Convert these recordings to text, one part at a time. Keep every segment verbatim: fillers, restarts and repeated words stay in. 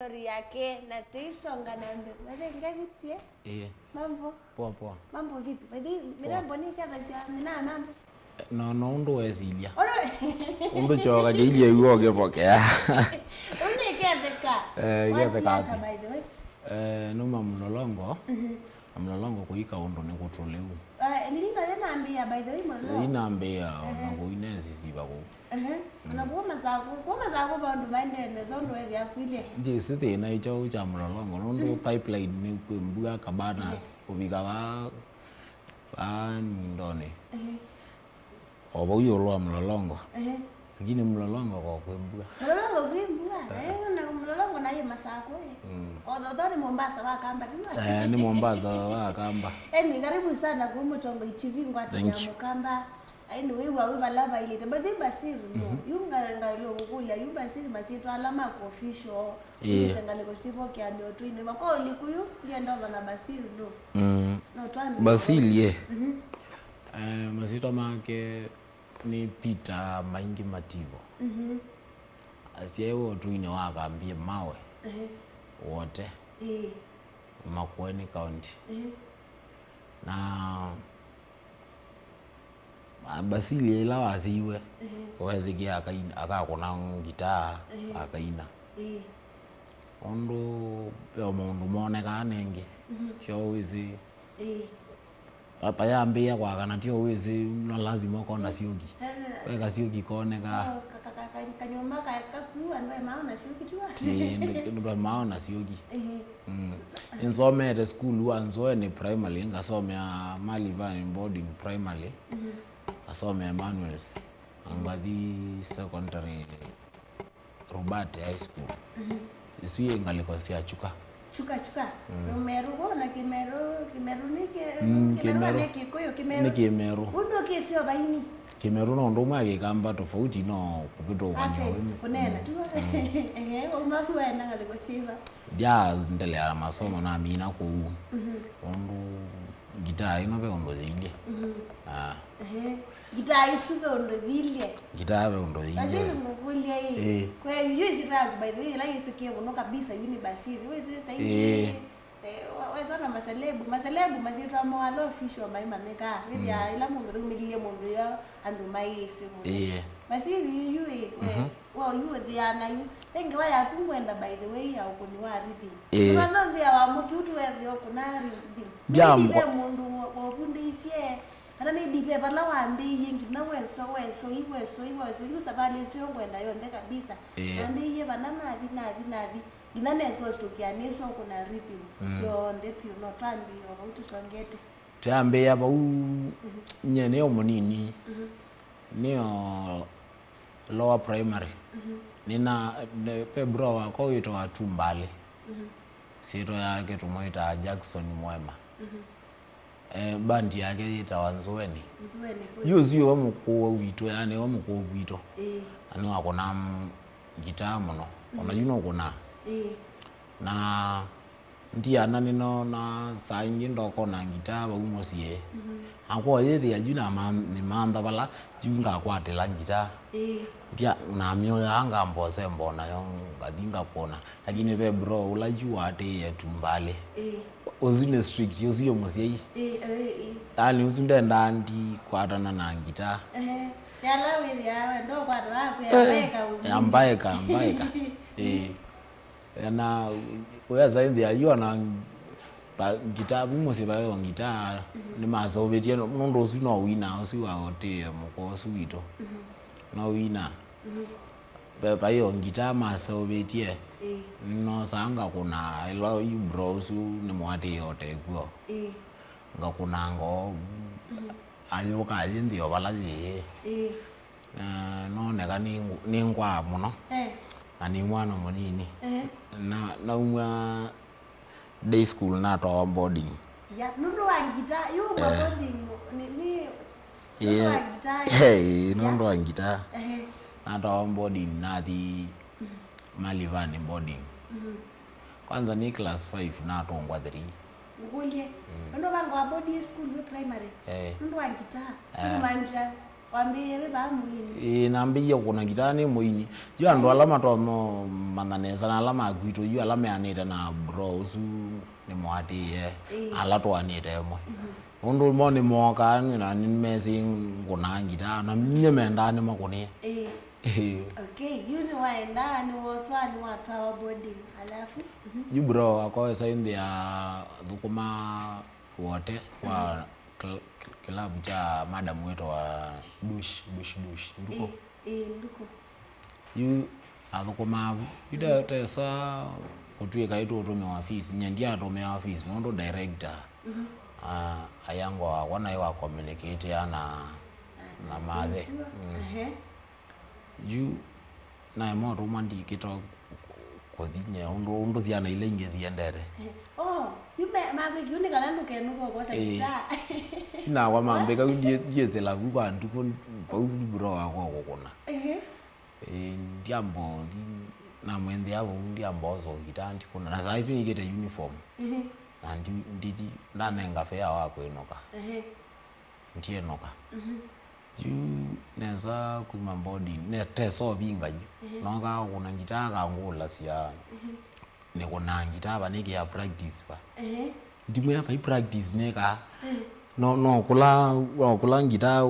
Story yake na tũisonga na mbee. Wewe ngavitie? Ĩĩ. Mambo? Poa poa. Mambo vipi? By the way, mirambo nĩ kethasya mina mambo. No, no ũndũ wesilya. Ũndũ kyoka kĩilye w'o ũkĩpokea. Ũnĩ ketheka. Eh, ketheka. By the way. Eh, numa Mlolongo. Mhm. Na Mlolongo kũika ũndũ nĩ kũtũlĩu. Eh, lino yanambia by the way Mlolongo. Inambia ona kũinesi siva kũu. Ehe. Ona kuo Masakũ, kuo Masakũ vandũ maendee nesa ũndũ wethĩa kwilye. Ndyĩsĩ thĩna ĩkyaũ kya Mlolongo nũndũ pipeline nĩ kwĩ mbua Cabanas kũvika vaa, vaa nyundonĩ. Ehe. O vau ĩũlũ wa Mlolongo. Ehe. Lakini Mlolongo ko kwĩ mbua. Mlolongo kwĩ mbua. Eh, na Mlolongo na yĩ Masakũ. Mm. Although nĩ Mombasa wa Kamba, ti mbua? Eh, nĩ Mombasa wa Kamba. Anyway, karibu sana kwa Mũtongoi T V ngwatĩ ya Mũkamba. Ai nĩ wĩw'a wĩ vala vailĩte. But then Basil, no. Yu nga-, ngaĩlwe kũkũlya, yu Basil masyĩtwa ala ma official. Ĩĩ. Ĩte ngalĩko syĩvo kĩamĩo twĩnĩ. Makwa ũliku yu, ndienda ũva na Basil, no. Mm. No twambe. Basil, ye. Mhm. Eh, masyĩtwa make nĩ Peter Maingi Mativo. Mhm. Asyaĩwe ũtũinĩ wa Kambie Mawe. Ehe. Wote. Ĩĩ. Makueni County. Ehe. Na Basili ĩla wasyiwe, wesĩkĩa akaina, akakũna ngitaa, akaina. Ũndũ ve o maũndũ monekaa nengĩ, tyo wĩsĩ. Payambĩĩa kwakana, tyo wĩsĩ, no lazima ũkona syoki. Ve kasyoki konekaa. Kanyũmba kakuu andũ emaona syoki tu. Andũ emaona syoki. Mm. Nĩnzomete sukulu wa Nzoeni Primary, ngasomea Malivani Boarding Primary, ngasomea Emmanuel's, na ngathi secondary Rubate High School. Isu yĩ ngalĩko sya Chuka. Chuka, Chuka. Kĩmerũ, kwona Kĩmerũ, Kĩmerũ nĩ kĩ-, Mm, Kĩmerũ Kĩmerũ. Nĩ Kĩkũyũ, Kĩmerũ. Nĩ Kĩmerũ. Ũndũ ũkĩsio vaini. Kĩmerũ no ũndũ ũmwe Kĩkamba tofauti no kũvĩtũkany'a. Accent, kũneena tu. Ehe, wauma ku waenda ngalĩko syĩva? Ndyaendelea na masomo, namina kũu. Ũndũ ngitaa ĩno ve ũndũ yĩilye. Ah. Ehe. Ngitaa ĩsu ve ũndũ yĩilye. Ngitaa ve ũndũ yĩilye. Lazima ngũkũlye ĩ. Ĩĩ. Kweli, yu ĩsyĩtwa yaku, by the way, ĩla yĩsĩkĩe mũno kabisa, yu nĩ Basili. Wĩsĩ saingĩ. Ĩĩ. Eh, we-, wesa na maselebu. Maselebu masyĩtwa moo ala official maimanyĩkaa. Wĩthĩa ĩla mũndũ thumĩlilye mũndũ yo andũ maĩsĩ mũno. Ĩĩ. Masili yu ĩ, we, we yu ũthĩana yu. Ve ngewa yaku ngwenda by the way ya ũkũni wa rhythm. Ĩĩ. Tũvanonthĩa wa mũkiu tũwethĩa ũkũna rhythm. Maybe ve mũndũ wa-, wovundĩisye, kana maybe ve vala wambĩĩie nginya weso, weso, i weso, i weso, yu savalĩ ĩsu ngwenda yonthe kabisa. Ĩĩ. Nambĩĩie vana nathi, nathi, nathi. Nginya nesostũkĩa nĩsokũna rhythm syonthe piũ, no twambĩĩe o vau tũsongete. Twambĩĩa vau, nyie nĩo mũnini, nĩo lower primary. Nĩna, ne-, ve bro wakwa wĩtawa Tumbalĩ. Syĩtwa yake tũmwĩtaa Jackson Mwema. Eh, bandi yake yĩtawa Nzũeni. Nzũeni Boys. Yu ũsu we mũkũũ witũ, yani we mũkũũ witũ. Ĩĩ. Na nĩwakũnaa m-, ngitaa mũno. Ona yu nũkũnaa. Ĩĩ. Na ndiana nĩnona saa ingĩ ndokona ngitaa vau mũsyĩ. Nakwa yĩthĩa yu na ma-, nĩmantha vala yu ngakwatĩla ngitaa. Ĩĩ. Ndia-, namyoyaa ngambose mbona yo ngathi ngakũna. Lakini ve bro ũla yu waatĩĩe Tumbalĩ. Ĩĩ. Ũsu nĩ strict, ũsu ĩ mũsyai. Ĩĩ, ĩĩ, ĩĩ. Yaani ũsu ndendaa ndikwatana na ngitaa. Ehe. Yala wĩthĩaa wenda ũkwata waku ya mbaeka ũmini. Ya mbaeka, mbaeka. Ĩĩ. Na wesa ĩthĩa yu ona pa-, ngitaa, vu mũsyĩ vayo ngitaa, nĩmaseũvĩtye nũndũ ũsu no wina, ũsu waotĩe mũko ũsu witũ. No wina. Ve-, vai o ngitaa maseũvĩtye. Ĩĩ. Nĩnosaa ngakũna ĩla yu bro ũsu nĩmũatĩĩe ũtekw'o. Ĩĩ. Ngakũnanga o ayũka ayĩ nthĩ o vala yĩĩ. Ĩĩ. Na nooneka nĩ ngũ-, nĩ ngwaa mũno. Eh. Na nĩ mwana mũnini. Eh. Na naumwa day school natwawa boarding. Ya, nũndũ wa ngita, yu ma boarding, nĩ, nĩ, nũndũ wa ngita, ĩ, nũndũ wa ngita. Ehe. Natwawa boarding, nathi Malivani boarding. Kwanza nĩ class five, natũngwa three. Ngũkũlye, nũndũ wa boarding school wĩ primary, eh, nũndũ wa ngita, eh, nũmaanisha Wambĩĩe wĩ vaa mũini? Ĩĩ, nambĩĩe kũna ngitaa nĩ mũini. Yu andũ ala matonya manya nesa na ala makwitũ, yu ala meanĩte na bro ũsu nĩmũatĩĩe, ĩĩ, ala tũanĩte ĩmwe. Mhm. Ũndũ mo nĩmookaa na nĩmesĩ ngũnaa ngitaa, na nyie mendaa nĩmakũnĩe. Ĩĩ. Ĩĩ. Okay, yu nĩwaendaa, nĩwoswa, nĩwatwawa boarding, alafu? Mhm. Yu bro wakwa esa ĩndĩ athũkũma wote kwa cl-, cl-, club kya madam wĩtawa Dush, Dush, Dush, Nduko. Ĩĩ, ĩĩ, Nduko. Yu athũkũmaa vu. Yu te-, tesa kũtw'ĩka ĩtũtũmĩwa fees, nye ndiatũmĩawa fees, nũndũ director, mhm, a-, ayangwa wakwa naĩ wa communicate na, na mathe. Mm. Ehe. Yu naema ũtũmwa ndikĩta kũthi nye ũndũ, ũndũ syana ila ingĩ siendete. Eh, oh, yu me-, makwĩki yu nĩ kana ndũkenũka ũkosa, ĩĩ, ngitaa. Nakwa mambĩka yu ndiĩ-, ndiĩsĩla vu kwa nduku, vau bro wakwa kũkũna. Ehe. Ĩĩ, ndiambothi, namwendea vau ndiambosa ngitaa ndikũna. Na saa isu nĩkĩte uniform. Ehe. Na ndi, ndi, ndanenga fare wa kwĩnũka. Ehe. Ndiĩnũka. Mhm. Yu nesa kuma boarding, ne tesa ũvinga yu. Ehe. Nokaa kũna ngitaa akangũlasya. Ehe. Nĩkũnaa ngitaa va nĩkĩa practice va. Ehe. Ndimwĩa vai practice nĩkaa. Ehe. No, no kũla, no kũla ngitaa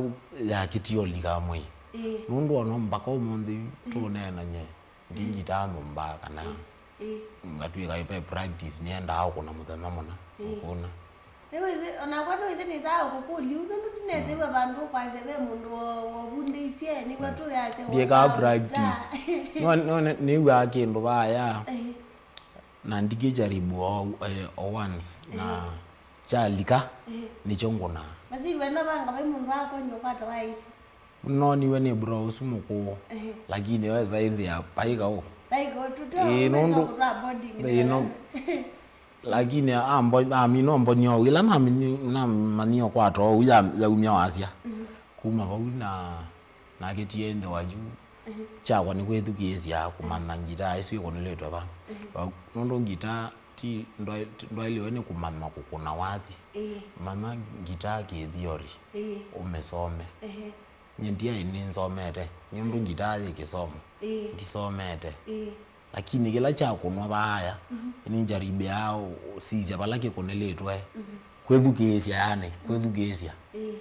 ya kĩtioli ka mwĩĩ. Ĩĩ. Nũndũ ona mpaka ũmũnthĩ, ehe, tũneenany'e. Ndi ngitaa nyũmba kana, ĩĩ, ngatw'ĩka ve practice nĩendaa ũkũna mũthenya mũna, ĩĩ, ũkũna. Nĩwĩsĩ, onakwa nĩwĩsĩ nĩsaa ũkũkũlya ũu, nũndũ tũnesĩw'a vandũ ũkwasya ve mũndũ wo-, wovundĩisye, nĩw'o tũyasya ndiĩkaa practice. No, no, nĩ-, nĩw'aa kĩndũ vaya, ĩĩ, na ndikĩjaribu o, eh, o once, na, ĩĩ, kyalika, ĩĩ, nĩkyo ngũnaa. Basi wenda vanga vai mũndũ wakonya ũkwata wa isu. Noniwe nĩ bro ũsu mũkũũ, ehe, lakini wesa ĩthĩa paĩ kaũ. Paĩ kaũ, tũteo, ĩĩ, wesa nũndũ kũtwaa boarding ĩĩ, nĩ no, kana? Lakini ambo-, amina ũmbonia ũu, ĩla namini-, namanyie ũkwata ũu ya-, yaumya wasya. Mhm. Kuma vau na, nakĩtie nthĩ wa yu, ehe, kyakwa nĩ kwĩthukĩĩsya kũmanya ngitaa ĩsu ĩkũnĩlĩtwe va. Ehe. Vau, nũndũ ngitaa ti, ndwa-, ndwaĩlĩwe nĩ kũmanya kũkũna wathi. Ĩĩ. Manya ngitaa kĩ theory, ĩĩ, ũmĩsome. Ehe. Nyie ndiaĩ nĩnsomete, nĩũndũ ngitaa yĩ kĩsomo. Ĩĩ. Ndisomete. Ĩĩ. Lakini kĩla kyakũnwa vaaya, mhm, nĩnjaribĩaa ũ-, ũsisya vala kĩkũnĩlĩtwe. Mhm. Kwĩthukĩĩsya, yani, kwĩthukĩĩsya. Ĩĩ.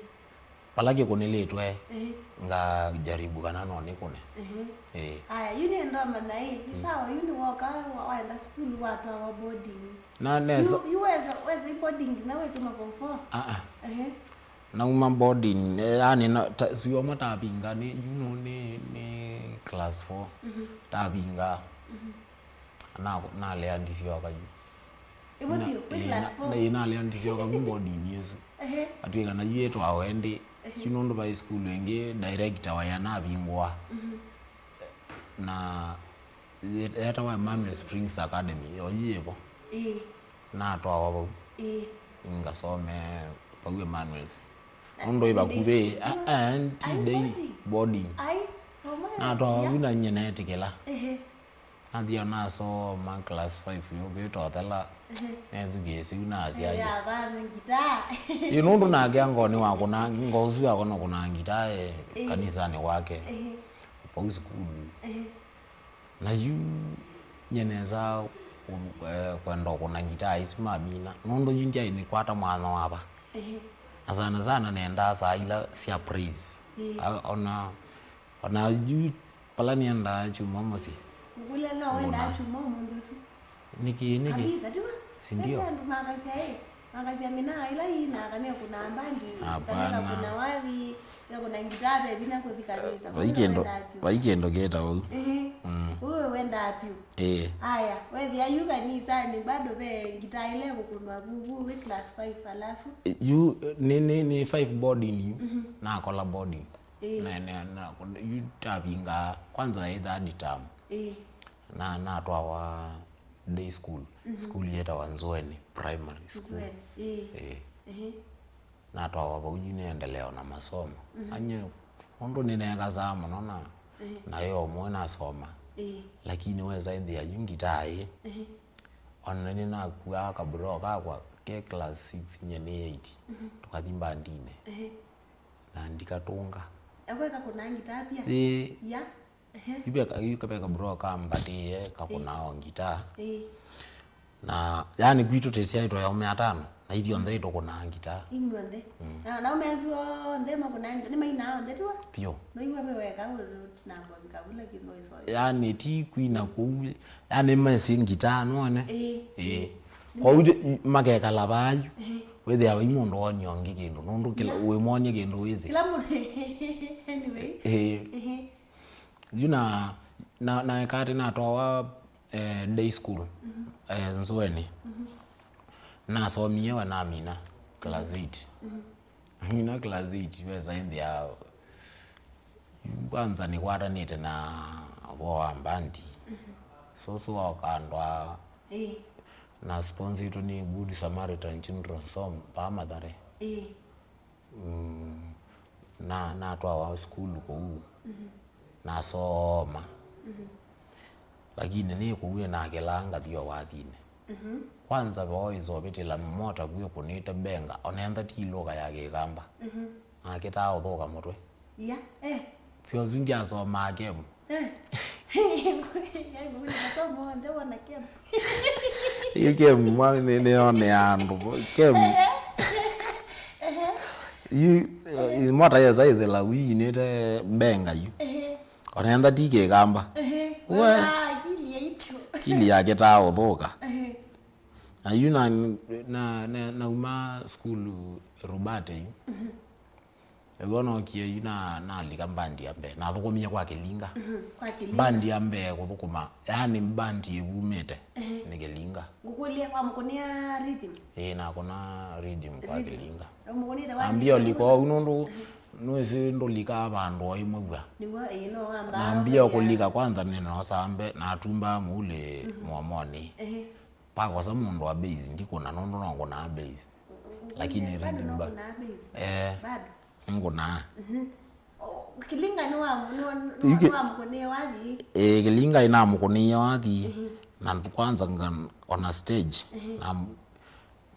Vala kĩkũnĩlĩtwe, ĩĩ, ngajaribu kana no nĩkũne. Ĩĩ. Ĩĩ. Aya, yu nĩenda ũmanya ĩ, nĩ sawa, yu nĩwoka wa-, waenda sukulu watwawa boarding. Na nesa. Yu, yu wesa, wesa i boarding na wesoma form four? Ah, ah. Ehe. Nauma boarding, eh, yani na, ta, sio matavinga ni, you know, ni, ni class four. Mhm. Tavinga. Mhm. Na, nalea ndisyoka yu. Ĩmwe na, vyũ, wĩ ĩ, class na, four? Na, ĩ, nalea ndisyoka vu boarding ĩsu. Ehe. Atwĩka na yu ĩtwawa ĩndĩ. Ehe. Yu nũndũ vai sukulu ĩngĩ, director wa yanavingũa. Mhm. Na yet-, yetawa Emmanuel Springs Academy, yo yĩvo. Ĩĩ. Natwawa vau. Ĩĩ. Ngasome vau Emmanuel's. Na nũndũ ĩ nĩ day vakuvĩ, school, ah, ah, nti ai, day boarding. Boarding. Ai, oh my. Natwawa vau na nyie neetĩkĩla. Ehe. Nathia nasoma class five yũkĩte ũthela. Ehe. Nethukĩĩsya yu nasya ĩ. Aya, vana ngitaa. Ĩ nũndũ nake angoni wakũna, ngo ũsu yakona kũna ngitaa, eh, ĩĩ, kanisanĩ wake. Ehe. Vau sukulu. Ehe. Na yu nyie nesa kũ-, eh, kwenda ũkũna ngitaa isu mamina. Nũndũ yu ndyaĩ nĩkwata mwanya wava. Ehe. Na sana sana nendaa saa ila sya praise. Ĩĩ. A-, ona, ona yu vala nĩendaa kyumwa mũsyĩ. Ngũkũlya no wendaa kyumwa ũmũnthĩ ũsu? Nĩkĩ, nĩkĩ? Kabisa, tiwa? Si ndio? Esi andũ makasya, ĩ, makasya mina ila ii na kana kuna mbandi, kana hapana, kuna wavi, ya kuna ngitaa, vinya kũthi kanisa. Vai kĩndũ, vai kĩndũ kĩtawa ũu. Ehe. Mm. Wewe wendaa vyũ. Ĩĩ. Aya, wethĩa yu kanisani bado ve ngitaa ila ĩkũkũnwa vuvu wĩ class five alafu? Yu nĩ, nĩ, nĩ five boarding yu. Mhm. Nakola boarding. Ĩĩ. Na, na, na, yu tavinga kwanza ĩ third term. Ĩĩ. Na, natwawa day school. Mhm. School yetawa Nzoeni Primary School. Nzoeni, ĩĩ. Ĩĩ. Ehe. Natwawa vau yu nĩendelea na masomo. Mhm. Anye, ũndũ nĩnekasaa mũno na, ehe, na yo ũmwe nasoma. Ĩĩ. Lakini wesa ĩthĩa yu ngitaa ĩ. Ehe. Ona nĩnakuaa kabro kakwa ke class six nye nĩ eight. Mhm. Tũkathi mbandinĩ. Ehe. Na ndikatũnga. Ekwe kakũnaa ngitaa pia? Ĩĩ. Ya. Ehe. Yu ve ka- yu ve kabro kambatĩĩe kakũnaa o ngitaa. Ĩĩ. Na yani kwitũ tĩsyaĩtwe aũme atano na ithyonthe itũkũnaa ngitaa. Inyuonthe. Na na aũme asu onthe makũnaa ngitaa, nĩ mainaa onthe tuwa? Piũ. Noiwa ve weka ũtinambwa vikavula kĩndũ isoyo. Yani ti kwina kũu, yani mesĩ ngitaa nũone. Ĩĩ. Ĩĩ. Kwoou makekala vaa yu. Wĩthĩawa i mũndũ wonia ũngĩ kĩndũ nũndũ kĩla wĩmwonie kĩndũ wĩsĩ. Kila mũndũ. Anyway. Ĩĩ. Yu na na naeka atĩ natwawa eh, day school eh, Nzũeni. Nasomie we namina class eight. Namina class eight, wesa ĩnthĩa kwanza nĩkwatanĩte na ũvoo wa mbandi. Sũsũ wa ũkandwa Ĩĩ. Na sponsoritwe nĩ Good Samaritan Children's Home paa Mathare. Ĩĩ. Mm, na natwawa sukulu kũu nasoma. Lakini nĩ kũu nĩnakelaa ngathi o wathinĩ. Kwanza voo ĩsovĩtĩla mota vu ĩkũnĩte benga, onentha ti lũka ya Kĩkamba. Nakĩtaa ũthũka mũtwe. Ya, eh. Sio zungi asomaa kemu. Eh. Yaani, masomo onthe wona kemu. Ĩ kemu mwa nĩ nĩone andũ kemu. Yu mota yesa ĩthela winĩte benga yu. Onentha ti Kĩkamba. Ehe. We. Ona akili yaitũ. Akili yake taa ũthũka. Ehe. Na yu na na na nauma sukulu Rubate yu. Ĩw'o nookie yu na nalika mbandi ya mbee. Nathũkũmie kwa Kĩlinga. Kwa Kĩlinga. Mbandi ya mbee kũthũkũma, yani mbandi ĩvumĩte nĩ Kĩlinga. Ngũkũlye, wamũkũnĩa rhythm? Ĩĩ, nakũna rhythm kwa Kĩlinga. Wamũkũnĩte wa Ambia ũlika ũu nũndũ nũĩsĩ ndũlikaa vandũ o ĩmwe vwa. Nĩguo, ĩĩ, no wamba. Nambia kũlika kwanza nĩnosaa mbe, natumbaa mũulĩ mũomonĩ. Ehe. Pakosa mũndũ wa bass, ndikũna nũndũ no ngũnaa bass. Lakini Bado rhythm no ba- kuna bass. Eh, Bado. Nĩngũnaa. Oh, Kilinga nĩ wa nĩ wa- Yu ki- nĩ wamũkũnĩe wathi. Ĩĩ, Kĩlinga ĩnamũkũnĩie wathi. Na kwanza nga- on a stage. Na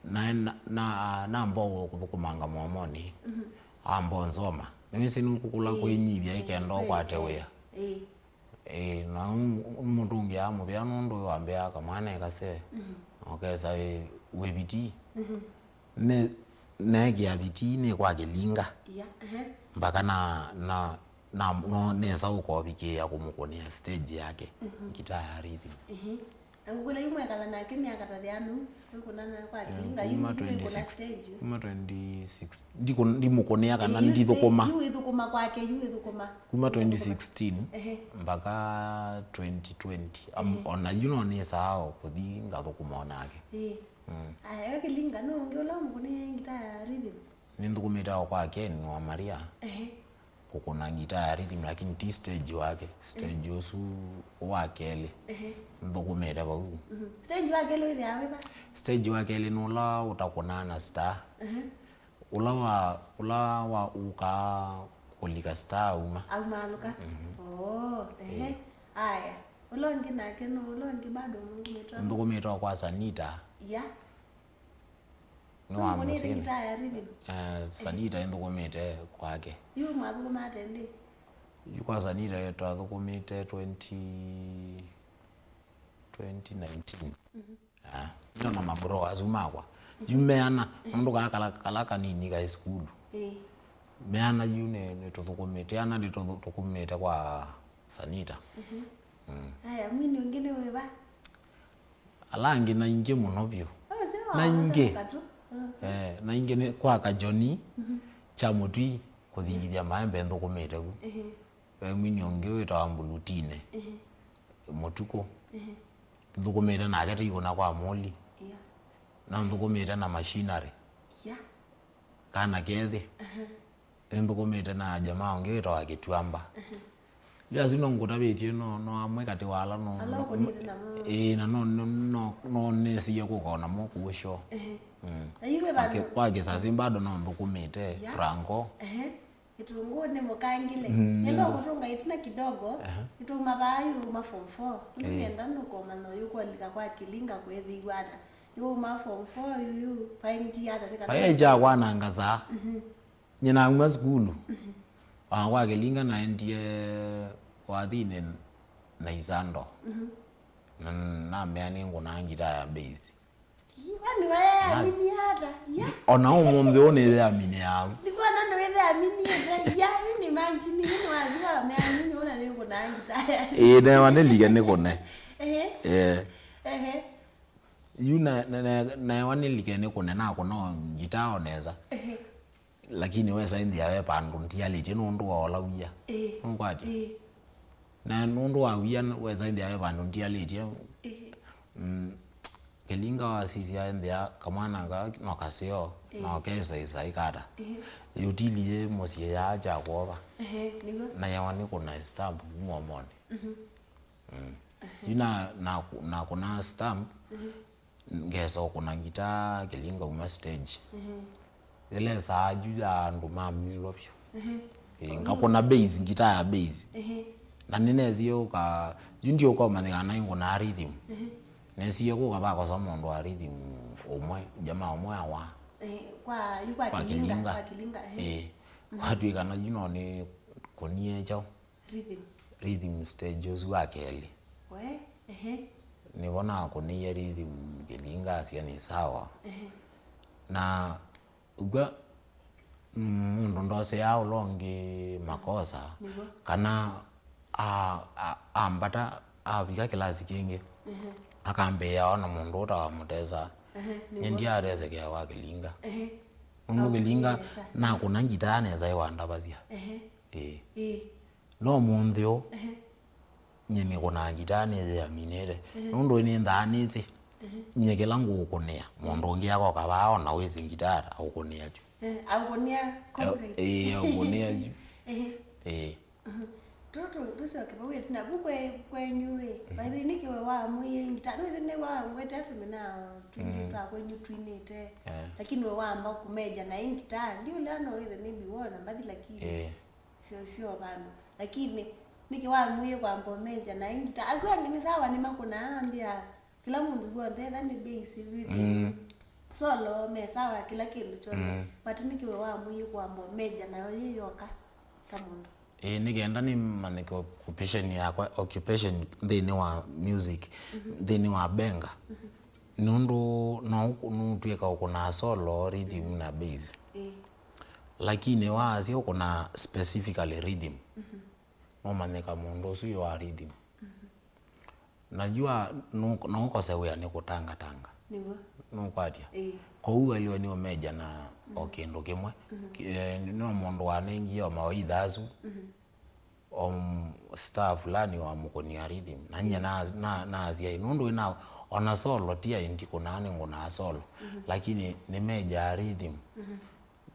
na na na namba kũthũkũmanga mũomonĩ. Amba nzoma. Nĩwĩsĩ nũkũkũla kwĩnyivya ĩkenda ũkwate wĩa. Ĩĩ. Ĩĩ, na mũndũ ũngĩ amũvea nũndũ wambĩaa kamwana ĩkase, na ũkesa wĩ vitii. Nĩ neekĩa vitii nĩ kwa Kĩlinga. Ya, ehe. Mpaka na na na no nesa ũkovikĩĩa kũmũkũnĩa stage yake. Ngitaa ya rhythm. Ehe. Na ngũkũlya yu mwekala nake myaka ta thĩanu, wĩkũnana kwa Kĩlinga, yu Kuma wĩkũna twenty six. Stage yu? Kuma twenty six. Ndikũ- ndimũkũnĩa kana Ĩĩ, yu ndithũkũma. Yu wĩthũkũma kwake, yu wĩthũkũma. Kuma twenty sixteen Ehe. Mpaka twenty twenty. Am- ona yu no nĩsaa o kũthi ngathũkũma onake. Ĩĩ. Aya, we Kĩlinga, no ũngĩ ũla ũmũkũnĩe ngitaa ya rhythm? Nĩnthũkũmĩte o kwa Ken wa Maria. Ehe. Kũkũna ngitaa ya rhythm, lakini ti stage wake. Stage ũsu wa kelĩ. Ehe. Nthũkũmĩte vau. Mhm. Stage wa kelĩ wĩthĩawa wĩva? Stage wa kelĩ nĩ ũla ũtakũnaa na star. Ehe. Ũla wa ũla wa ũkaa kũlika star auma. Aumaalũka. Oh, ehe. Aya. Ũla ũngĩ nake no ũla ũngĩ bado ũmũthũkũmĩte? Nthũkũmĩte o kwa Sanita. Ya. Nĩ wa Ũmũnĩte mũsyĩ. Ngitaa ya rhythm. Eh, Sanita nĩnthũkũmĩte kwake. Yu mwathũkũma ata ĩndĩ? Yu kwa Sanita twathũkũmĩte twenty twenty nineteen. Ah, nĩona mabro asu makwa. Yu meana, nũndũ kaa kala, kala kanini kaĩ sukulu. Ĩĩ. Meana yu nĩ, nĩtũthũkũmĩte, ana nĩtũthũkũmĩte kwa Sanita. Aya, mwini ũngĩ nĩ wĩva? Ala angĩ na ingĩ mũno vyũ. Ũsĩ Na ingĩ. Katũ. Mm. Eh, na ingĩ nĩ kwa Kajoni, kya mũtwi, kũthingithya maembe nthũkũmĩte vu. Ehe. Ve mwini ũngĩ wĩtawa Mbulutine. Ehe. Mũtukũ. Ehe. Nthũkũmĩte nake tũikũna kwa Mũli. Yeah. Na nthũkũmĩte na machinery. Yeah. Kana kethĩ. Ehe. Nĩnthũkũmĩte na jamaa ũngĩ wĩtawa Kĩtuamba. Ehe. Yu asu no ngũtavĩtye no, no amwe katĩ wa ala no. Ala ũkũnĩte namo. Ĩĩ, na no, no, no, no nesie kũka o namo kũũ show. Ehe. Mm. Na yu wĩ vandũ. Kwa kĩ-, kwa kĩsasi bado no nthũkũmĩte. Yeah. Franco. Ehe. Kĩtũngũũ nĩ mũkangĩle. Mm, nenda nĩndũ- ũkũtũnga ĩtina kidogo. Ehe. Nĩtwauma vaa yu uma form four. Nĩ nenda nũkomanya ũyũ kwalika kwa Kĩlinga kwethĩiwa ata. Nĩwauma form four yu yu, vaĩ ndia ata nĩ kana. Vaĩ kya kwananga saa. Mhm. Nyina auma sukulu. Mhm. Ah, kwa Kĩlinga naendie wathinĩ na Isando. Mhm. Na namea nĩngũnaa ngitaa ya bass. Ĩ, we nĩwe aminie ata? Ya. Ona ũmũnthĩ ũũ nĩyeaminĩaa. Nĩkwona ndũĩtheaminĩte. Ya, yu nĩ manjini, yu nĩwathi wamea nini ũna nĩngũnaa ngitaa ya. Ĩĩ, newa nĩlike nĩkũne. Ehe. Eh. Ehe. Yu na, na, na, newa nĩlike nĩkũne nakũna ngitaa o nesa. Ehe. Lakini wesa ĩnthĩa ve vandũ ndialĩtye nũndũ wa ũla wia. Ĩĩ. Nũkwatya? Ĩĩ. Na nũndũ wa wia wesa ĩnthĩa ve vandũ ndialĩtye. Ĩĩ. Mm, Kĩlinga wasisya ĩnthĩa kamwana ka no kaseo, ĩĩ, na ũkesa ĩsa ikata. Ĩĩ. Yũtilie mũsyĩ yaa kya kwova. Ehe, nĩw'o. Na yawa nĩkũna stamp muomonĩ. Mhm. Mm. Ehe. Yu na, na, nakũna stamp. Mhm. Ngesa ũkũna ngitaa Kĩlinga uma stage. Mhm. Ĩla ĩsaa yu ya andũ mamilwa vyũ. Mhm. Ĩĩ, ngakũna bass, ngitaa ya bass. Mhm. Na nĩnesie ũka, yu ndiũka ũmanyĩka kana nĩngũnaa rhythm. Mhm. Nesie kũka vakosa mũndũ wa rhythm ũmwe, jamaa ũmwe awa. Eh, kwa, yu kwa Kwa Kĩlinga, Kĩlinga. Kwa Kĩlinga, ehe. Ĩĩ. Mhm. Kwatw'ĩkana yu no nĩkũnie kyaũ. Rhythm. Rhythm stage ũsu wa kelĩ. We, ehe. Nĩvo nakũnĩie rhythm Kĩlinga asya nĩ sawa. Ehe. Na ũkw'a, mm, mũndũ ndoseaa ũla ũngĩ makosa, nĩw'o, kana a, a, ambata avika kĩlasi kĩngĩ, ehe, akambĩĩa ona mũndũ ũtawa mũtesa. Ehe, nĩw'o. Nĩ ndiatesekea kwa Kĩlinga. Ehe. Nũndũ Kĩlinga, akũnĩie nesa, nakũna ngitaa nesa ĩwandavasya. Ehe. Ĩĩ. Ĩĩ. No mũnthĩ ũũ, ehe, nyie nĩkũnaa ngitaa nĩyĩaminĩte. Ehe. Nũndũ nĩnthaa nĩsĩ, ehe, nyie kĩla ngũkũnĩa, mũndũ ũngĩ akoka vaa ona wĩsĩ ngitaa aũkũnĩa kyu. Eh, aũkũnĩa copyright. Ĩĩ, aũkũnĩa kyu. Ehe. Ĩĩ. Mhm. Tũ, tũ, tũsyoke vau ĩtina. Vu kwe-, kwenyu ĩ, mhm, by the way, nĩkĩ we wamũie ngitaa? Nĩwĩsĩ nĩ wangwete tũmĩnao twingĩ, mm, twa kwenyu twinĩte. Eh. Lakini we wamba kũmeja na ĩ ngitaa. Ndiũlea no wĩthe maybe wona mbathi, lakini, eh, syo, syo vandũ. Lakini, nĩkĩ wamũie kwamba ũmeja na ĩ ngitaa? Asu angĩ nĩ sawa nĩmakũnaa ambĩa kĩla mũndũ w'onthe, etha nĩ bass, rhythm, mm, solo, me sawa, kĩla kĩndũ kyonthe. Mm. But nĩkĩ we wamũie kwamba ũmeja nayo yĩ yoka ta mũndũ? Ĩĩ, nĩ kenda nĩmanyĩke occupation yakwa, occupation nthĩnĩ wa music, mhm, nthĩnĩ wa benga. Mhm. Nũndũ no ũkũ-, nũtw'ĩka ũkũnaa solo, rhythm, mhm, na bass. Ĩĩ. Lakini waasya ũkũnaa specifically rhythm, mhm, nũmanyĩka mũndũ ũsu ĩ wa rhythm. Mhm. Na yu a, nũ-, no ũkose wĩa nĩ kũtangatanga. Nĩw'o. Nũkwatya? Ĩĩ. Kwoou waĩlĩwe nĩ ũmeja na o, mm, kĩndũ kĩmwe. Mhm. Ki-, eh, no mũndũ wanengie o mawaitha asu. Mhm. O, mm, star fulani wa mũkũnia rhythm. Na nyie, mm, na, na, naasya, nũndũ ĩna, ona solo ti aĩ ndikũnaa, nĩngũnaa solo. Mhm. Lakini nĩmejaa rhythm. Mhm.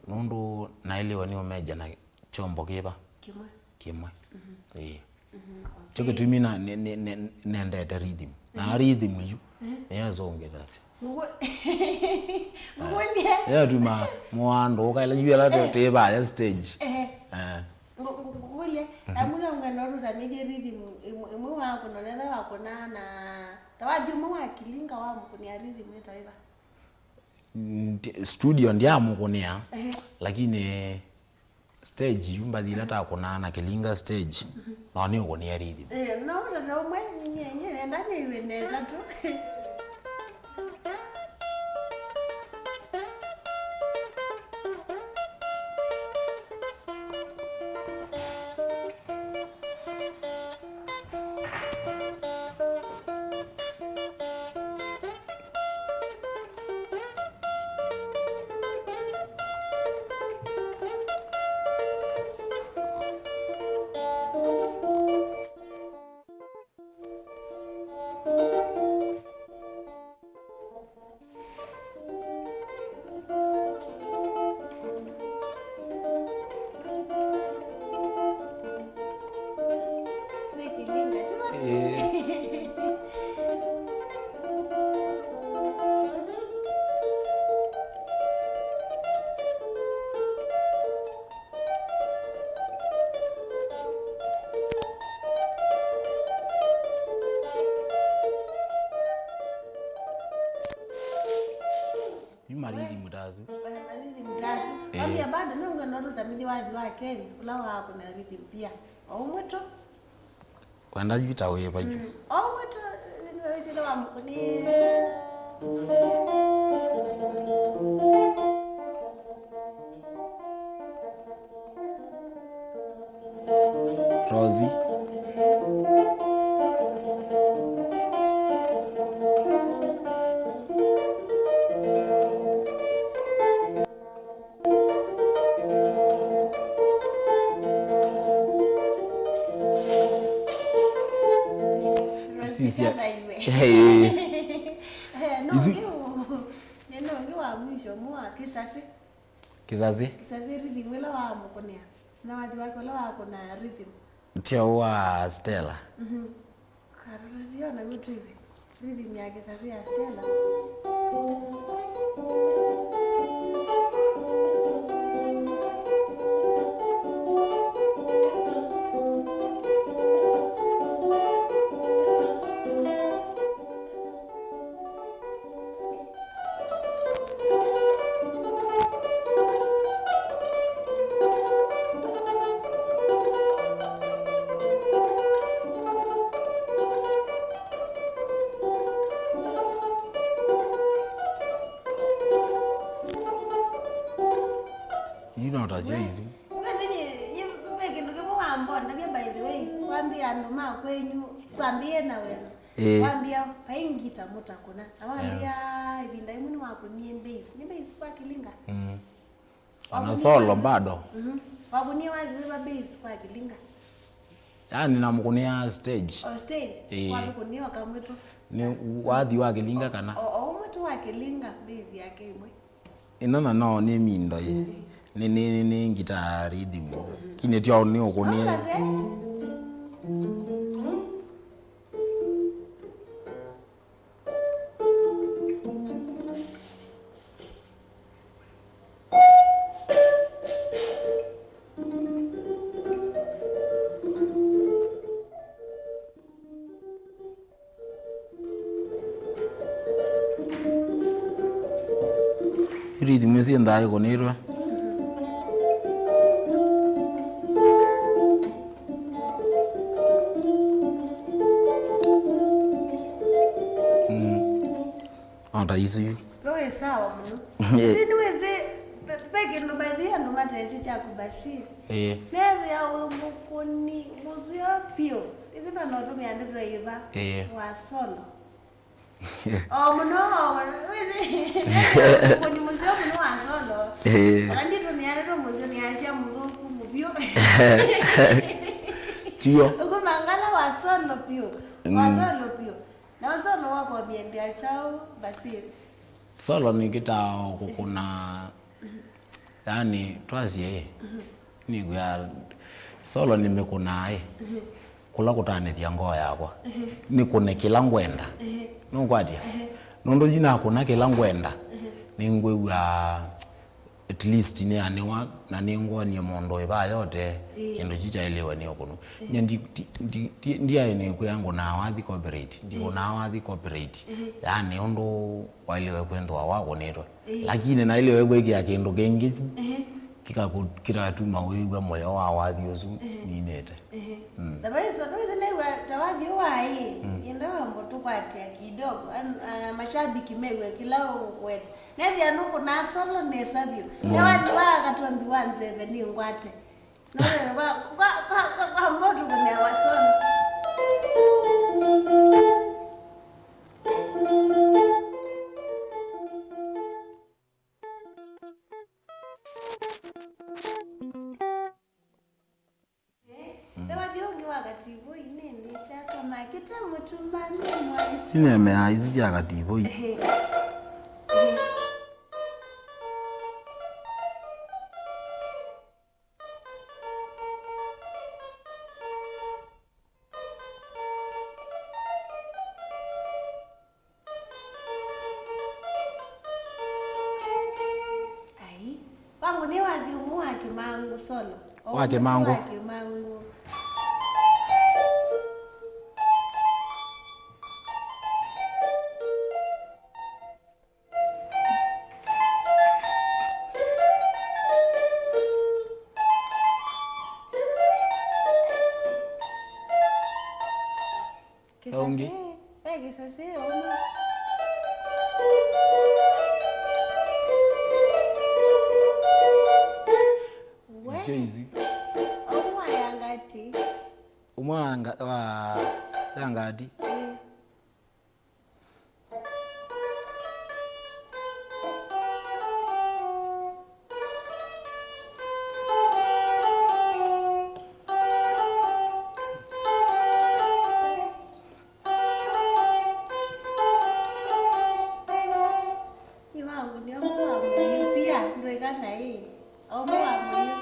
Nũndũ naĩlĩwe nĩ ũmeja na kyombo kĩva? Kĩmwe. Kĩmwe. Mhm. Ĩĩ. Mhm, kyo, okay, kĩtumi na, ne-, ne-, ne-, nendete rhythm. Na, mhm, rhythm yu, mhm, nĩyo ĩsũngĩthasya. Ngũkũ-, ngũkũlye. Ĩyo tuma mũandũ ũkaĩla yu ĩla, eh, tĩ vaya stage. Eh. Eh. Ngũ-, ngũ-, ngũkũlye. Mhm. Amu no ngwenda ũtũsamĩthye rhythm ĩmwe, ĩmwe wakũna, nethwa wakũnaa na, ta wathi ũmwe wa Kĩlinga wamũkũnĩa rhythm ĩtaĩva? Ndi-, studio ndiamũkũnĩa, ehe, lakini stage yu mbathi ila takũnaa na Kĩlinga stage, mhm, no nĩũkũnĩa rhythm. Eh, no ũtata ũmwe, nyie, nyie nenda nĩw'e nesa tu. Yu ma rhythm ta asu. Ma rhythm ta asu. Eh. Wambia bado nũngwenda ũtũsamĩthye wathi wa Ken, ũla wakũna rhythm pia. O ũmwe tu. Kwenda yu ta wĩva yu. Mm. O ũmwe tu, nĩwĩsĩle wa mũkũni. Rosie. Rosie, sisya. Sisya iwe. Hey. Eh, no, isu nĩ ũ-, nĩ no, nĩ wa mwisho mwa Kisasi. Kisasi. Kisasi rhythm ĩla wamũkũnĩa. Na wathi wake ũla wakũnaa rhythm. Tio wa Stella. Mhm. Karũtĩo na gũtwĩwe. Rhythm ya Kisasi ya Stella. Yu no ta sya isu. Ũkasĩ nyie, nyie ve kĩndũ kĩmwe wambondavya, by the way. Wambĩa andũ ma kwenyu, twambĩĩe na wendo. Eh. Wambĩa, vai ngita mũtakũna. Na wambĩa, yeah, ĩvinda ĩmwe nĩwakũnie bass. Nĩ bass kwa kĩlinga? Mm. Ona wakũnie solo wathi bado. Mhm. Wakũnie wathi wĩva bass kwa kĩlinga? Yaani namũkũnĩa stage. O stage? Ĩĩ. Wakũnie o kamwe tu? Nĩ wathi wa kĩlinga kana? O, o ũmwe tu wa kĩlinga, bass yake ĩmwe. Ĩno na no nĩ mindo ĩ. Nĩ, nĩ, nĩ, nĩ ngita rhythm. Kinĩ tyo nĩ ũkũnĩe. Rhythm syĩ nthayũ kũnĩtwe. Mm. O ta isu yu. We wĩ sawa mũno. Eh. Ĩndĩ nĩwĩsĩ, ve, ve kĩndũ by the way andũ matesĩ kya kũbasiri. Eh. Nethĩa wĩ mũkũni mũseo piũ. Ĩsĩ no ũtũmĩa ndeto ĩva? Eh. Wa solo. O mũno, o mũno. Wĩsĩ, nethĩa wĩ mũkũni mũseo mũno wa solo. Eh. Ona nditũmĩa ndeto mũseo nĩasya mũthũku mũvyũ. Tio. Ũkũmangala wa solo piũ. Wa solo piũ. Na solo wakomie ndia kyaũ, Basil? Solo nĩkĩtaa kũkũna, yani, twasye, nĩkwĩa, solo nĩmĩkũnaa ĩ, kũla kũtanĩthya ngoo yakwa. Nĩkũne kĩla ngwenda. Nũkwatya? Nũndũ yu nakũna kĩla ngwenda, nĩngwĩw'a at least nĩanĩwa na nĩngwonie mũndũ ĩvaa yote. Ĩĩ. Kĩndũ kyu kyaĩlĩwe nĩ ũkũnũ. Ĩĩ. Nye ndi, ndi, ndi, ndi, ndiaĩ nĩkwĩa ngũnaa wathi copyright, ndikũnaa wathi copyright. Ĩĩ. Yaani ũndũ waĩlĩwe kwĩthĩwa wakũnĩtwe. Ĩĩ. Lakini naĩlĩwe kwĩkĩa kĩndũ kĩngĩ kyu, ĩĩ, kĩkaku-, kĩkatuma wĩw'a mũyo wa wathi ũsu ninĩte. Ĩĩ. Mm. Na vaiso, nĩwĩsĩ nĩw'a ta wathi ũũ waĩ, mm, yenda wambo tũkwatĩa kidogo, an-, a, mashabiki mew'e kĩla ũkwenda. Nethĩa nũkũnaa solo nesa vyũ. Mm. Nĩ wathi wa katombi wa nzeve nĩ ngwate. No, kwa, kwa, kwa, kwa, kwa mbotu kũnea wa solo. Eh, mm, nĩ wathi ũngĩ wa Kativoi, nĩ ndĩ kyaka makĩte mũtuma nĩ mwaitũ. Sinemeaa isu sya Kativoi. Ehe. Ehe. Ai, wangu nĩ wathi ũmwe wa Kĩmangũ solo. Wa Kĩmangũ. Wa Kĩmangũ. Kĩsese, ũmwe. We. Jay-Z. Ũmwe wa Yangati. Ũmwe wa nga-, wa Yangati. Eh. Nĩ wangu, nĩ ũmwe wa mũyũ pia, ndwĩka naĩ. Ũmwe wa mũyũ.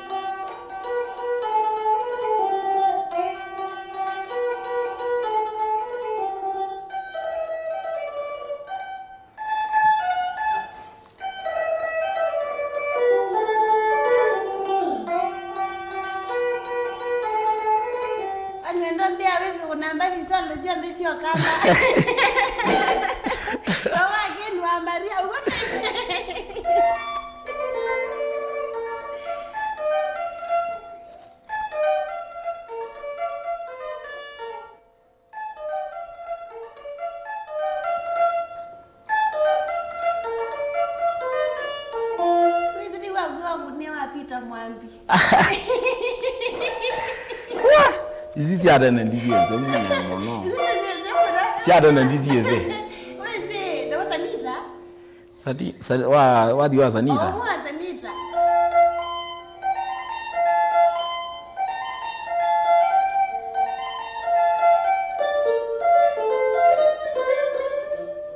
Anywendo mbĩa wĩsĩ kũnamba visolo syonthe syokamba. Wawakeni wa Maria, ũguo. Wĩsĩ ti waku wa mũnene wa Peter Mwambi. Ici sya tene ndithiĩse mũno. Sya tene ndithiĩse. Wĩsĩ, ndio Sanita? Sati-, sa-, wa, wathi wa Sanita? Oho, wa Sanita.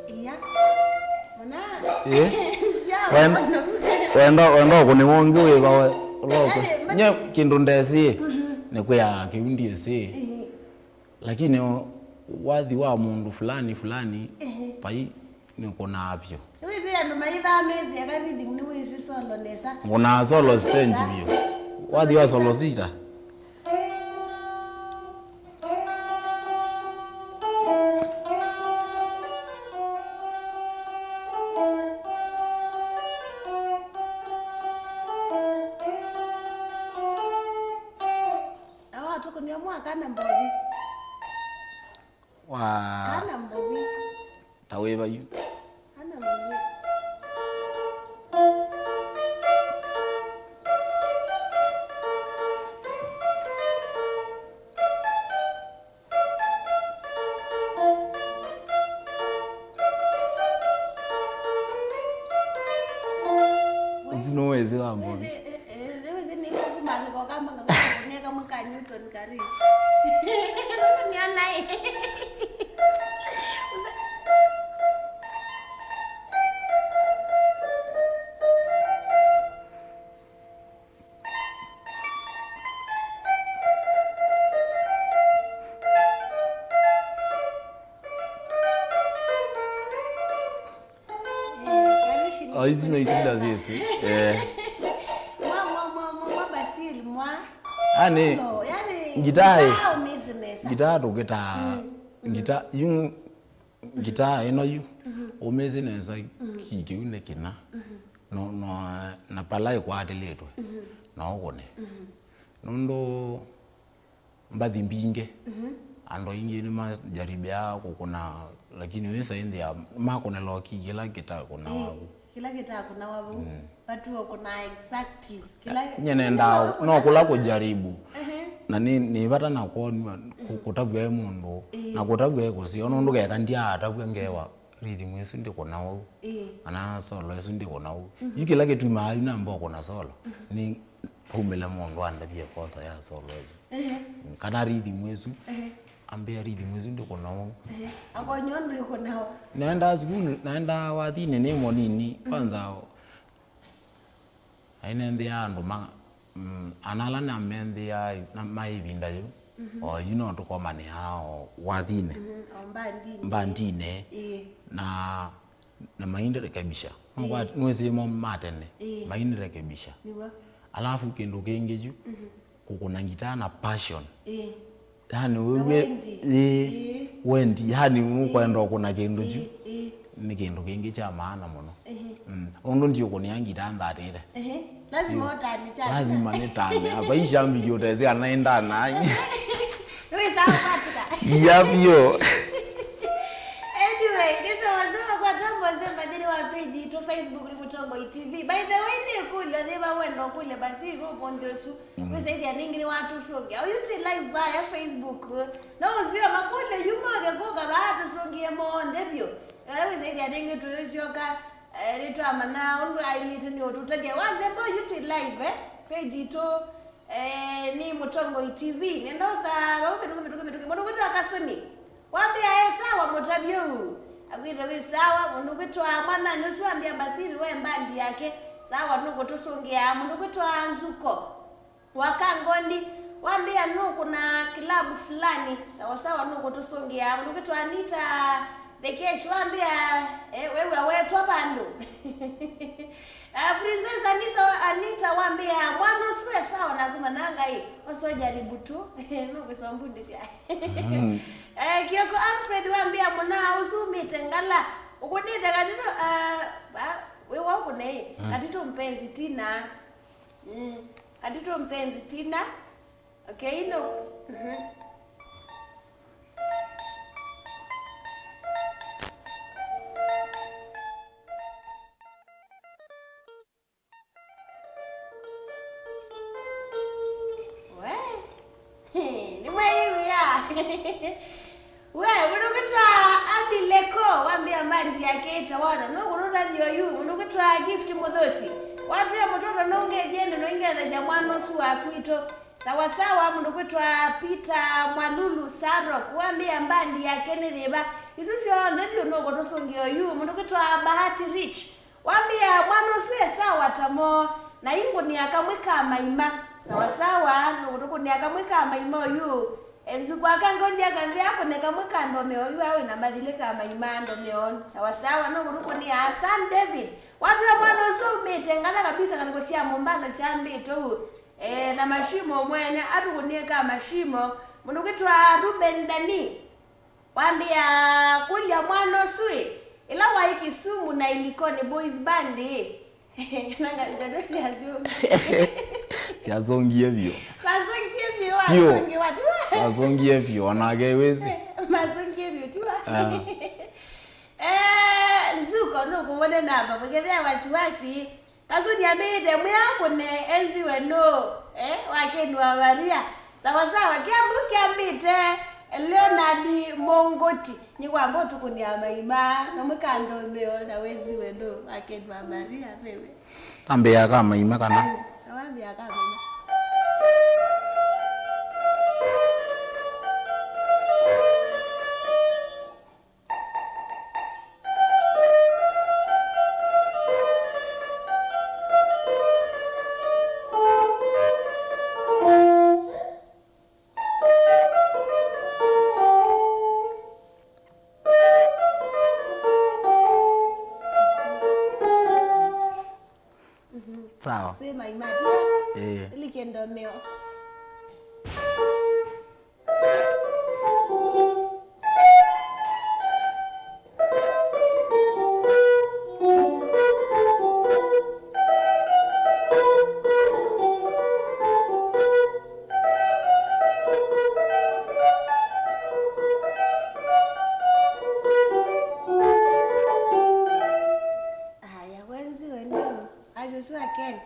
Iya. Mwana. Eh? Sia Wen-, mwana. Wenda, wenda ũkũnĩwa ũngĩ wĩva we, ũlokwe. Yaani, nye mati- kĩndũ ndesĩ, mhm, nĩ kwĩa kĩu ndiĩsĩ. Mhm. Lakini wathi wa mũndũ fulani fulani, ehe, vai nĩũkũnaa vyũ. Nĩwĩsĩ andũ maithaa mesĩ aka rhythm nĩwĩsĩ solo nesa. Ngũnaa solo stage vyũ. Wathi wa solo sita. Na watũkũnĩa mwa kana mbovi. Wa. Kana mbovi. Ta wĩva yu. Kana mbovi. Ũsu nĩ wĩsĩ wa mbovi. Wĩsĩ, eh, eh, nĩwĩsĩ nĩ kũkuma nĩko kamba ngakũnĩa kamwe ka Newton Karis. Nĩonaĩ. Oh, ici no itinda ziĩsĩ. Eh. Mwa, mwa, mwa, mwa, mwa Basil, mwa. Ani, solo, yani, ngitaa ĩ, ngitaa ũmĩsĩ nesa. Ngitaa tũkĩtaa. Mm, mm. Ngitaa, yu, ngitaa ĩno yu, mhm, ũmĩsĩ nesa, mhm, kĩĩ kĩu nĩ kĩna. Mhm. No, no, na pala ĩkwatĩlĩtwe, mhm, no ũkũne. Mhm. Nũndũ mbathi mbingĩ, mhm, andũ aingĩ nĩmajaribĩaa kũkũna, lakini wĩsa ĩnthĩa makũnĩla o kĩĩ kĩla kĩtakũnawa vu. Ĩĩ, kĩla kĩtakũnawa vu. Mm. Vatu ũkũnaa exactly kĩla. Nye nendaa, no kũla kũjaribu. Ehe. Na nĩ, nĩ vata na kwonw'a kũ-, mm, kũtavw'a e mũndũ, ĩĩ, na kũtavw'a e kũseo, nũndũ keka ndyaatavw'a ngewa rhythm ĩsu ndĩkũna ũu. Ĩĩ. Kana solo ĩsu ndĩkũna ũu. Mhm. Yu kĩla kĩtumaa yu namba ũkũna solo, mhm, nĩ paumĩle mũndũ andavye kosa ya solo ĩsu. Ehe. Kana rhythm ĩsu. Ehe. Ambĩa rhythm ĩsu ndĩkũna ũu. Ehe. Akony'a ũndũ ĩkũnawa. Naendaa sukulu, naendaa wathinĩ nĩ mũnini. Mhm. Kwanza, ainenthĩa andũ ma, mm, ana ala namenthĩaa na maĩ ĩvinda yĩu. Mhm. O yu no tũkomanĩaa o wathinĩ. Mhm. O mbandinĩ. Mbandinĩ. Ĩĩ. Na, na mainirekebisha. Ĩĩ. Nũkwati-, nĩwĩsĩ mo ma tene. Ĩĩ. Mainirekebisha. Nĩw'o. Alafu kĩndũ kĩngĩ yu, mhm, kũkũna ngitaa na passion. Ĩĩ. Yani, na wĩw'e, wendi. Ĩĩ. Ĩĩ. Wendi, yani, nũkwenda, ĩĩ, ũkũna kĩndũ kyu. Ĩĩ, ĩĩ. Nĩ kĩndũ kĩngĩ kya maana mũno. Ĩĩ. Mm. Ũndũ ndiũkũnĩa ngitaa nthatĩte. Ĩĩ. Lazima, ĩĩ, ũtane kya. Lazima nĩtane. Apa ishambiki ũtesĩ kana ĩndana. Wĩsa kwatika. Iya vyũ. Page yitũ Facebook nĩ Mũtongoi T V. By the way, nĩ ĩkũlyo yĩva wenda ũkũlye Basili nũvũnthĩ ũsu. Mm. Wĩsaĩthya ningĩ nĩwatũsũngĩa. Oyu twĩ live vaya Facebook. No ũseo makũlyo yu moke kũka vaa tũsũngĩe monthe vyũ. Ĩla wĩsaĩthya ningĩ tũyũsyoka, eh, nĩtwamanya ũndũ ailĩte nĩ ũtũtethya. Wasemba oyu twĩ live, eh? Page yitũ, eh, nĩ Mũtongoi T V. Nĩndosa vau mĩtũkĩ, mĩtũkĩ, mĩtũkĩ. Mũndũ kwĩtwa Kasũni. Wambĩa e sawa mũtavye ũu. Akwĩte wĩ sawa, mũndũ kwĩtwa mwananĩ ũsu wambĩa Basili we mbandi yake. Sawa, nũkũtũsũngĩa. Mũndũ kwĩtwa Nzuko wa Kangondi, wambĩa nũkũna kilabu fulani. Sawa sawa, nũkũtũsũngĩa. Mũndũ kwĩtwa Anita Thekeshi wambĩa, eh, wew'a wetwa vandũ. Ah, Princess Anisa, Anita wambĩa mwana ũsu e sawa na kumanya Ngai, wasojaribu tu. Nũkũsombundĩsya. Mm. Eh, Kioko Alfred wambĩa mũnaa ũsu umĩte Ngala. Ũkũnĩte katito, ah, ah, wĩ wa ũkũne, mm, katito mpenzi Tina. Mm, katito mpenzi Tina. Okay, no. Mhm. We. Nĩmwaiw'ĩa. We, mũndũ kwĩtwa Abileko, wambĩa mbandi yake ĩtawana. Nũkũtũtavya oyu, mũndũ kwĩtwa Gift Mũthũsi. Watwĩa mũtoto nũngethie ndũ nũingethasya mwana ũsu wa kwitũ. Sawa sawa, mũndũ kwĩtwa Peter Mwalulu Sarok, wambĩa mbandi yake nĩ yĩva. Isu syonthe vyũ nũkũtũsũngĩa oyu, mũndũ kwĩtwa Bahati Rich. Wambĩa mwana ũsu e sawa ta mo, na ingũnĩa kamwe ka maima. Sawa sawa, nũkũtũkũnĩa kamwe ka maima oyu. Enzuku aka ngondi akambĩa akũne kamwe ka ndomeo oyu awe na mathilĩ ka maima ndomeo. Sawa sawa, nũkũtũkũnĩa San David. Watwĩa mwana ũsu umĩte Ngala kabisa, ngalĩko sya Mombasa kyambĩte ũu. Eh, na mashimo mwene, atũkũnĩe ka mashimo. Mũndũ kwĩtwa Ruben Dani. Wambĩa kũlya mwana ũsu ĩ, ĩla waĩ Kisumu na Ilikoni Boys Band ĩ. Nanga ndeto syasũngi. Syasũngie vyũ. Masũngie vyũ, vyũ. Wasũngi watiwa. Masũngie vyũ, onake wĩsĩ. Masũngie vyũ, tiwa. Ah. Eh, Nzuko, nũkũvone namba, mũkethĩa wasiwasi. Kasũni ambĩĩte mwĩa kũne enziwe nũũ, eh, wa Ken wa Maria. Sawa sawa, kĩambu kĩambĩte Leonard Mongoti. Nĩkwamba ũtũkũnĩa maima, kamwe ka ndomeo na wenziwe nũũ wa Ken wa Maria, nĩwe. Ambĩa ka maima kana? Awambĩa ka maima. Sawa. Sema imati. Eh. Like ndomeo. Aya, wenzi wenu. Ajo sua Ken.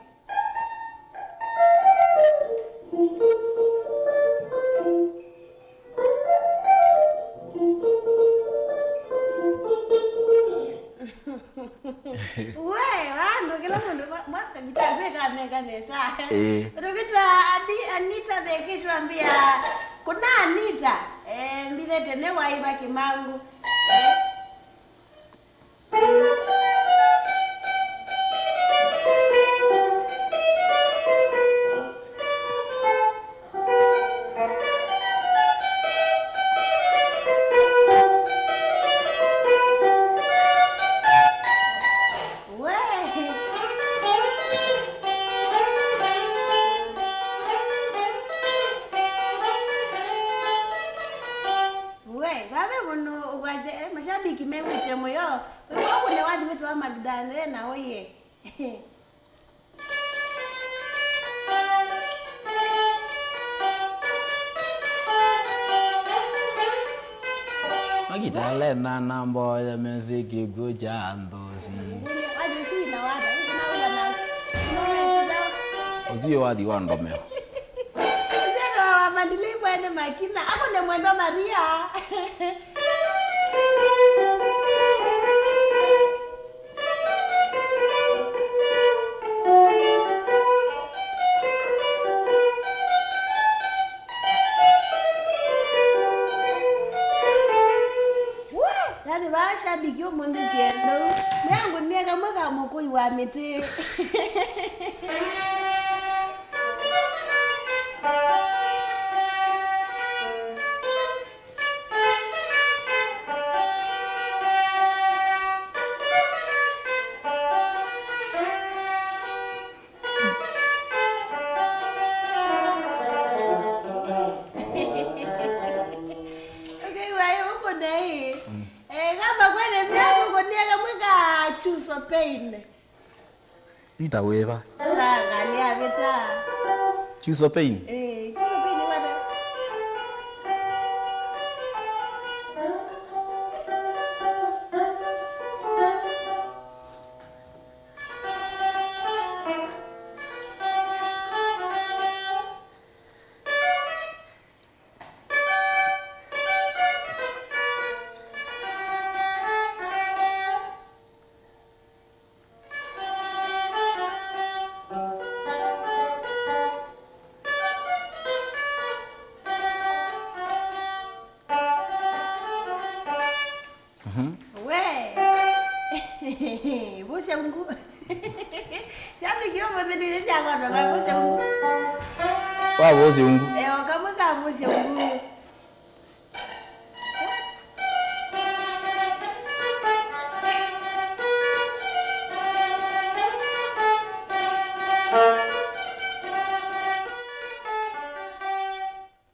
We, vandũ kĩla mũndũ mwa-, mwa-, kagita kwĩ kameka nesa. Eh. Tũkĩtwa Ani-, Anita Thekeshwa mbia. Kuna Anita, eh, mbithete ne waiva Kimangu. Eh. We. We, vave mũno ũkwasya, eh, mashabiki mewĩte mũyo. Wĩwa kũne wathi wĩtwa Magdalena, oye. Akitale na nambo ya mesi kĩkw'ũ kya nthũsi. Wathi ũsu wĩna wata, ũsu na wĩna na, na wĩna sida. Ũsu wathi wa ndomeo. Ũsu ndo wa Mandilei mwene makina. Ako nĩ mwendo Maria. Yaani vaa shabiki ũmũnthĩ syendou. Myangu nĩ kamwe ka mũkũi wa mĩtĩ. Okay, waĩ ũkũne ĩ. Mm. Eh, kama kwene mĩaka ũkũnie kamwe ka Chuso Pain. Peter wĩva? Ta, ngalĩ ya vita. Chuso Pain? Eh, Chuso Pain wata. Mhm. We. Vusya ungu. Shabiki ũmũnthĩ nĩ sya kwatwa va vusya ungu. Wa vusya ungu. Eo, kamwe ka vusya ungu.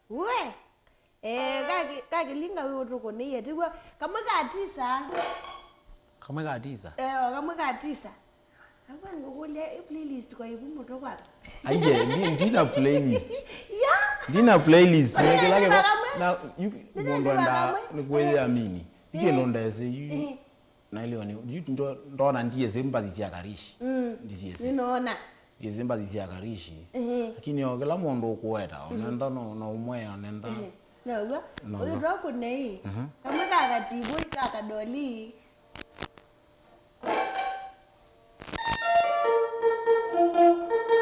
We. Eh, kaki-, kakilinga wĩ ũtukũ nĩ yetiwa. Kamwe ka tisa. Kamwe ka tisa? Eh, o kamwe ka tisa. Akwa ngũkũlya ĩ playlist kwa ĩvu mũtwe kwaka. Aiye, ndi-, ndina playlist. Ya? Ndina playlist. Nĩ kĩla kĩva-, kamwe. Na, yu-, nĩ mũndũ enda kamwe. Nĩ kwĩyamini. Yu kĩndũ ndesĩ, yu. Eh. Naelewa ni, yu ndo-, ndona ndiesĩ mbathi sya Karishi. Mm. Ndisiesĩ. Nĩnoona. Ndiesĩ mbathi sya Karishi. Ehe. Lakini o kĩla mũndũ ũkũweta, onentha no, no ũmwe, onentha. Ehe. Now'o. Now'o. Ũyũ twakũnei. Mhm. Kamwe ka kativũ ka kadoli.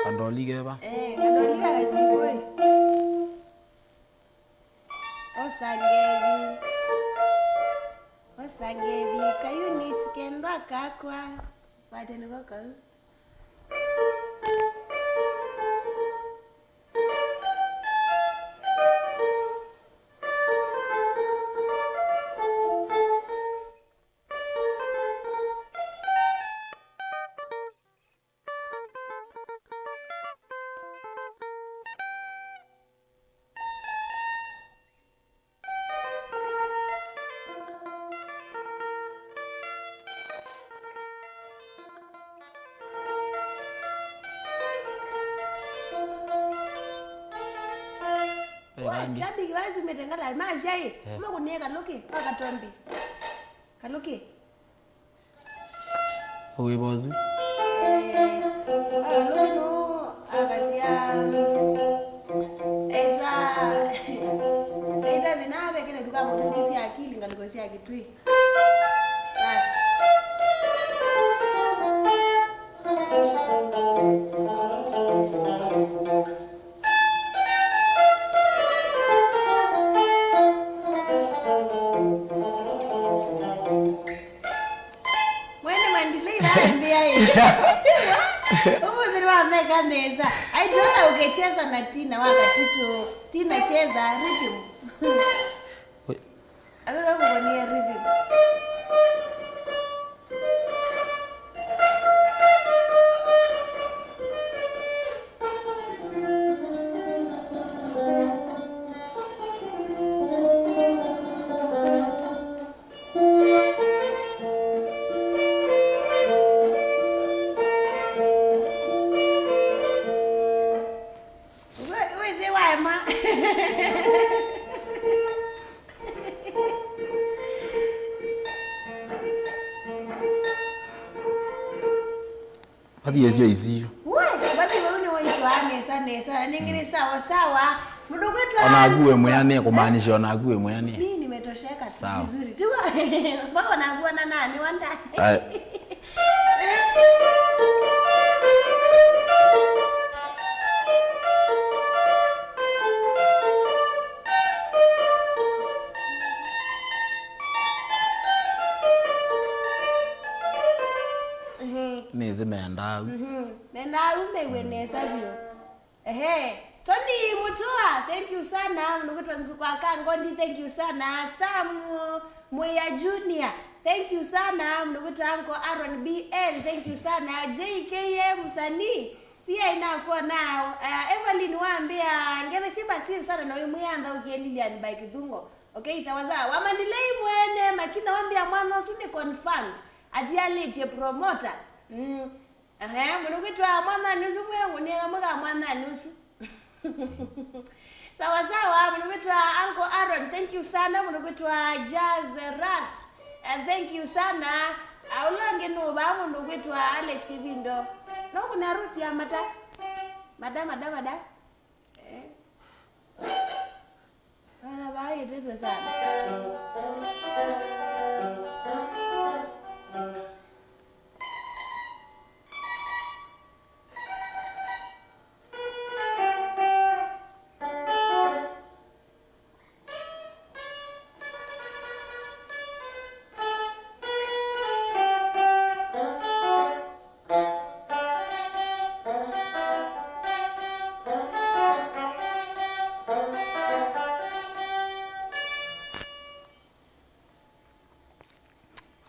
Kadoli keva? Eh, kadoli ka kativũ. Osa ngethi. Osa ngethi, kayu nĩsĩ kendwa kakwa. Kwate nĩko kau. Shabiki wasumĩte ngala masya ĩ, eh, makũnie kalũkĩ, wa katombi. Kalũkĩ. Ũwĩva ũsu? Eh, alo no akasya, eta, eta thĩna ve kĩndũ tũkamũthukĩsya akili ngalĩko sya kĩtwĩ. Basi. Mwene Mandilei vaembea ĩ. Ũmũthĩ nĩwameka nesa. Aidola ũkecheza na Tina wa Katito. Tina cheza rhythm. Oi. Akĩrwa kũvonia rhythm. Wĩ-, wĩsĩ waema. Athi esi aisiu. We, basi wewe ni waitwa nesa nesa. Na ningine sawa sawa. Mdogo wetu. Ona akuwe mweane, kumaanisha ona akuwe mweane. Mimi nimetosheka tu. Sawa. Vizuri. Tu. Baba nakuwa na nani wanda. Ai. Ehe. Nĩsĩ mendaa u. Mhm. Mendaa u mew'e nesa vyũ. Ehe. Tony Mutua, thank you sana. Mũndũ kwĩtwa Nzukwa Kangondi, thank you sana. Sam Mwia Junior, thank you sana. Mũndũ kwĩtwa Uncle Aaron B L, thank you sana. J K M Msanii, pia inakuona. Uh, Evelyn Wambia, ngeve si Basil sana na wimwia ntha ukie Lilian by Kithungo. Okay, sawa sawa. Wamandilei mwene, Makina Wambia mwana ũsu nĩ confirmed. Atialĩtye promoter. Mm. Ehe, mũndũ kwĩtwa mwanani ũsu mwĩ ngũnia kamwe ka mwanani ũsu. Sawa sawa, mũndũ kwĩtwa Uncle Aaron, thank you sana. Mũndũ kwĩtwa Jazz Ras, eh, thank you sana. Ah, ũla ũngĩ nũva mũndũ kwĩtwa Alex Kivindo. No kuna harusi ya mata. Mada, mada, mada. Eh. Ona vaa ĩtetwe sana.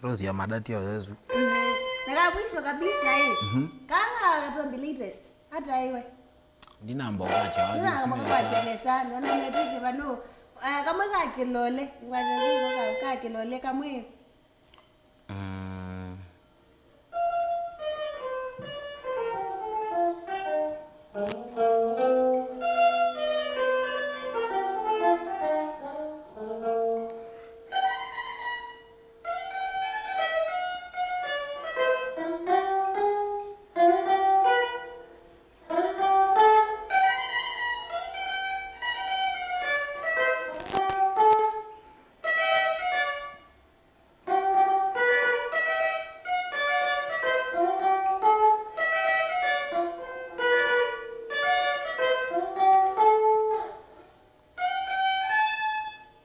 Rose ya madati ya Yesu. Mhm. Na ka mwisho kabisa, eh. Mhm. Kala katwambi latest. Hata iwe. Ndinamba ũkakya wathi. Ndinamba ũsu nesa. Ũkakya nesa, nona metĩsye vano. Ah, kamwe ka kĩlole. Ngwatĩsye ka, ka kĩlole kamwe. Mm.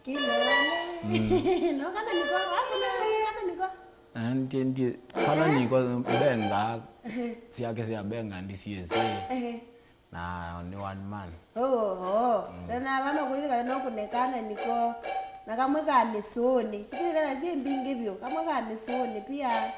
Kĩlole. Mm. No kana niko, hakuna kana niko. Ndie, ndie, kana niko benga, ehe, syake sya benga ndisiesi. Ehe. Na nĩ one man. Oho. Mm. Na, na vama kwĩthĩwa no kũnekana niko na kamwe ka mĩsũnĩ. Sikilĩla na syĩ mbingĩ vyũ. Kamwe ka mĩsũnĩ pia.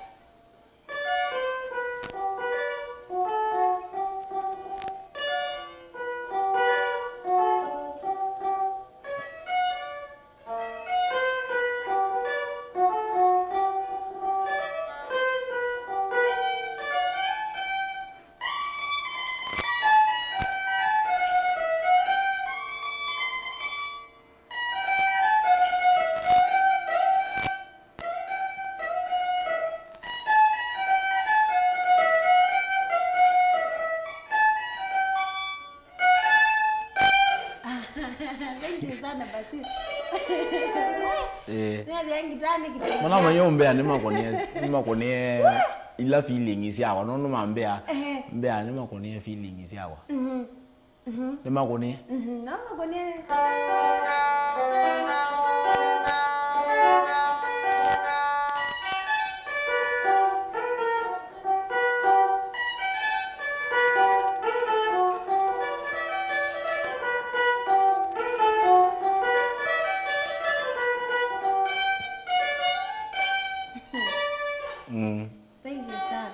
Thank you sana, Basil. Eh. Nĩathĩa ngitani kĩtesi. Mwana manya ũmbea nĩmakonie, nĩmakonie ila feeling syakwa, nũndũ mambea, ehe, mbea nĩmakonie feeling syakwa. Mhm. Mhm. Nĩmakonie. Mhm. No makonie. Mm. Thank you sana.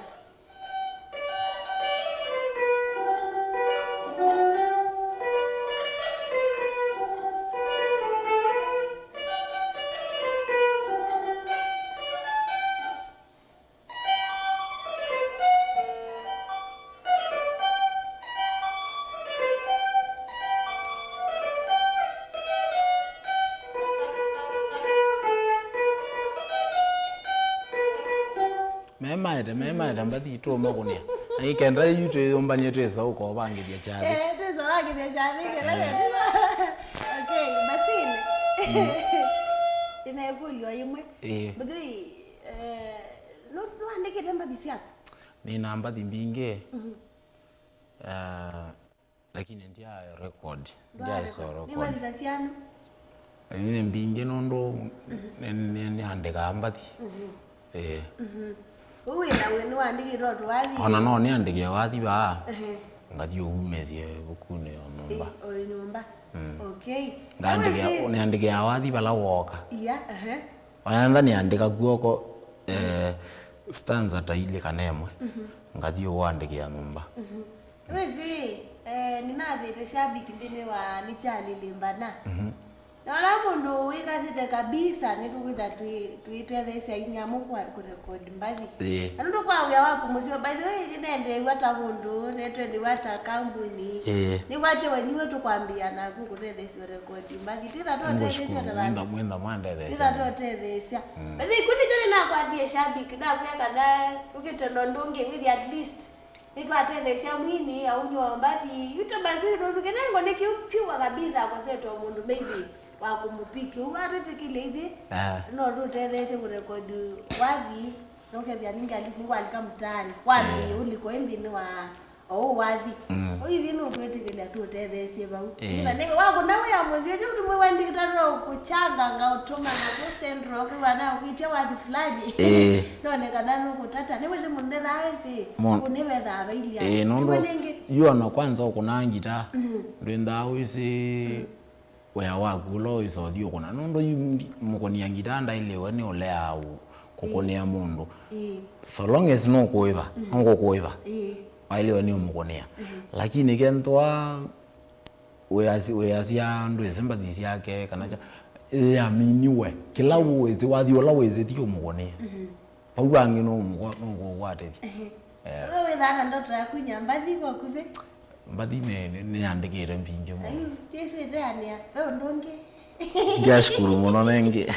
Memaete, memaete, mbathi tũũmakũnĩa. Ĩ, kenda yu twĩyũmbany'e twĩsa ũkovangĩthya kyathĩ. Eh, twĩsa ũvangĩthya kyathĩ, kĩla netiwa. Okay, Basile. Ĩna ĩkũlyo ĩmwe. Ĩĩ. Mbũthĩ, eh, nũ-, nũandĩkĩte mbathi syaku? Nĩna mbathi mbingĩ. Mhm. Ah, lakini ndya record, ndya record. Nĩ mbathi sya syana? Ĩĩ, nĩ mbingĩ nũndũ nĩ, nĩ, nĩandĩkaa mbathi. Mhm. Ĩĩ. Mhm. Ũu wĩna wĩ nĩwandĩkĩte o tũwathi? Ona no nĩandĩkĩe wathi vaa. Ehe. Ngathi ũumĩsye ĩvukunĩ o nyũmba. Ĩ, o nyũmba. Mm. Okay. Ngandĩkĩa, nĩandĩkĩaa wathi vala wooka. Iya, ehe. Ona ntha nĩandĩka kw'oko, eh, stanza ta ilĩ kana ĩmwe. Mhm. Ngathi ũandĩkĩa nyũmba. Mhm. Wĩsĩ, eh, nĩnathĩte shabiki nthĩnĩ wa nĩ Charlie Limbana. Mhm. Na ũla mũndũ wĩkasĩte kabisa, nĩtũkwĩtha twĩ-, twĩtetheesya inyamũ kwa kũrekodi mbathi. Ĩĩ. Na nũndũ kwa wĩa waku mũseo, by the way, nĩnendeew'a ta mũndũ, nĩtwendeew'a ta kambuni. Ĩĩ. Nĩwatye we niwe tũkwambĩĩa naku kũtetheesya ũrekodi mbathi. Titha tũtetheesya ta vandũ. Mwenda, mwenda mwandetheesya. Titha tũtetheesya. Mm. By the way, kũ nĩkyo nĩnakwathie shabiki, nakwĩa kana ũkĩte na ũndũ ũngĩ, wĩthĩ at least nĩtwatetheesya mwini aunywa mbathi. Yu ta basi nũsu kĩnengo nĩ kĩu pyũa kabisa akosetwa mũndũ maybe wa kũmũpiki. Ũu atwĩtĩkĩlye ithyĩ, ah, no tũtetheesye kũrekodi wathi, nũkethĩa ningĩ at least nĩkwalika mtaani. Wambĩĩe, eh, ũliko ĩ nthĩnĩ wa o ũu wathi. Mm. Ũu ithyĩ nũtwĩtĩkĩlya tũtetheesye vau. Eh. Nĩtha nĩwe wakũna wĩa mũsyĩ, ĩngĩ ũtumwe wendikĩta no kũchanga ngaũtũma na kũ central, ũkĩw'a na ũkwĩtya wathi fulani. Eh. None kana nũkũtata. Nĩwĩsĩ mũndũ ndethaa wĩsĩ, kũnĩvethaa vailia. Eh, nũndũ nĩngĩ yu ona kwanza ũkũnaa ngita, mhm, ndwĩnthaa wĩsĩ, mm, wĩa waku ũla ũĩsa ũthi ũkũna. Nũndũ yu ndi-, mũkũnia ngita ndaĩlĩwe nĩ ũleaa ũ-, kũkũnĩa mũndũ. Ĩĩ. So long as nũkũĩva, mhm, nũkũkũĩva. Ĩĩ. Waĩlĩwe nĩ ũmũkũnĩa. Mhm. Lakini kethĩwa wĩasi-, wĩasya ndwĩsĩ mbathi syake, kana kya, yaminiwe. Kĩla wĩsĩ, wathi ũla wĩsĩ ti ũmũkũnĩa. Mhm. Vau vangĩ no ũmũkwa-, no ũkũkwatĩthya. Ehe. Eh. Wewe wĩthaa na ndoto ya kũinya mbathi kwa kuvĩ? Mbathi nĩ, nĩ, nĩandĩkĩte mbingĩ mũno. Ayu, tiesĩte anĩa, ve ũndũ ũngĩ. Ndyashukuru mũno nengĩ.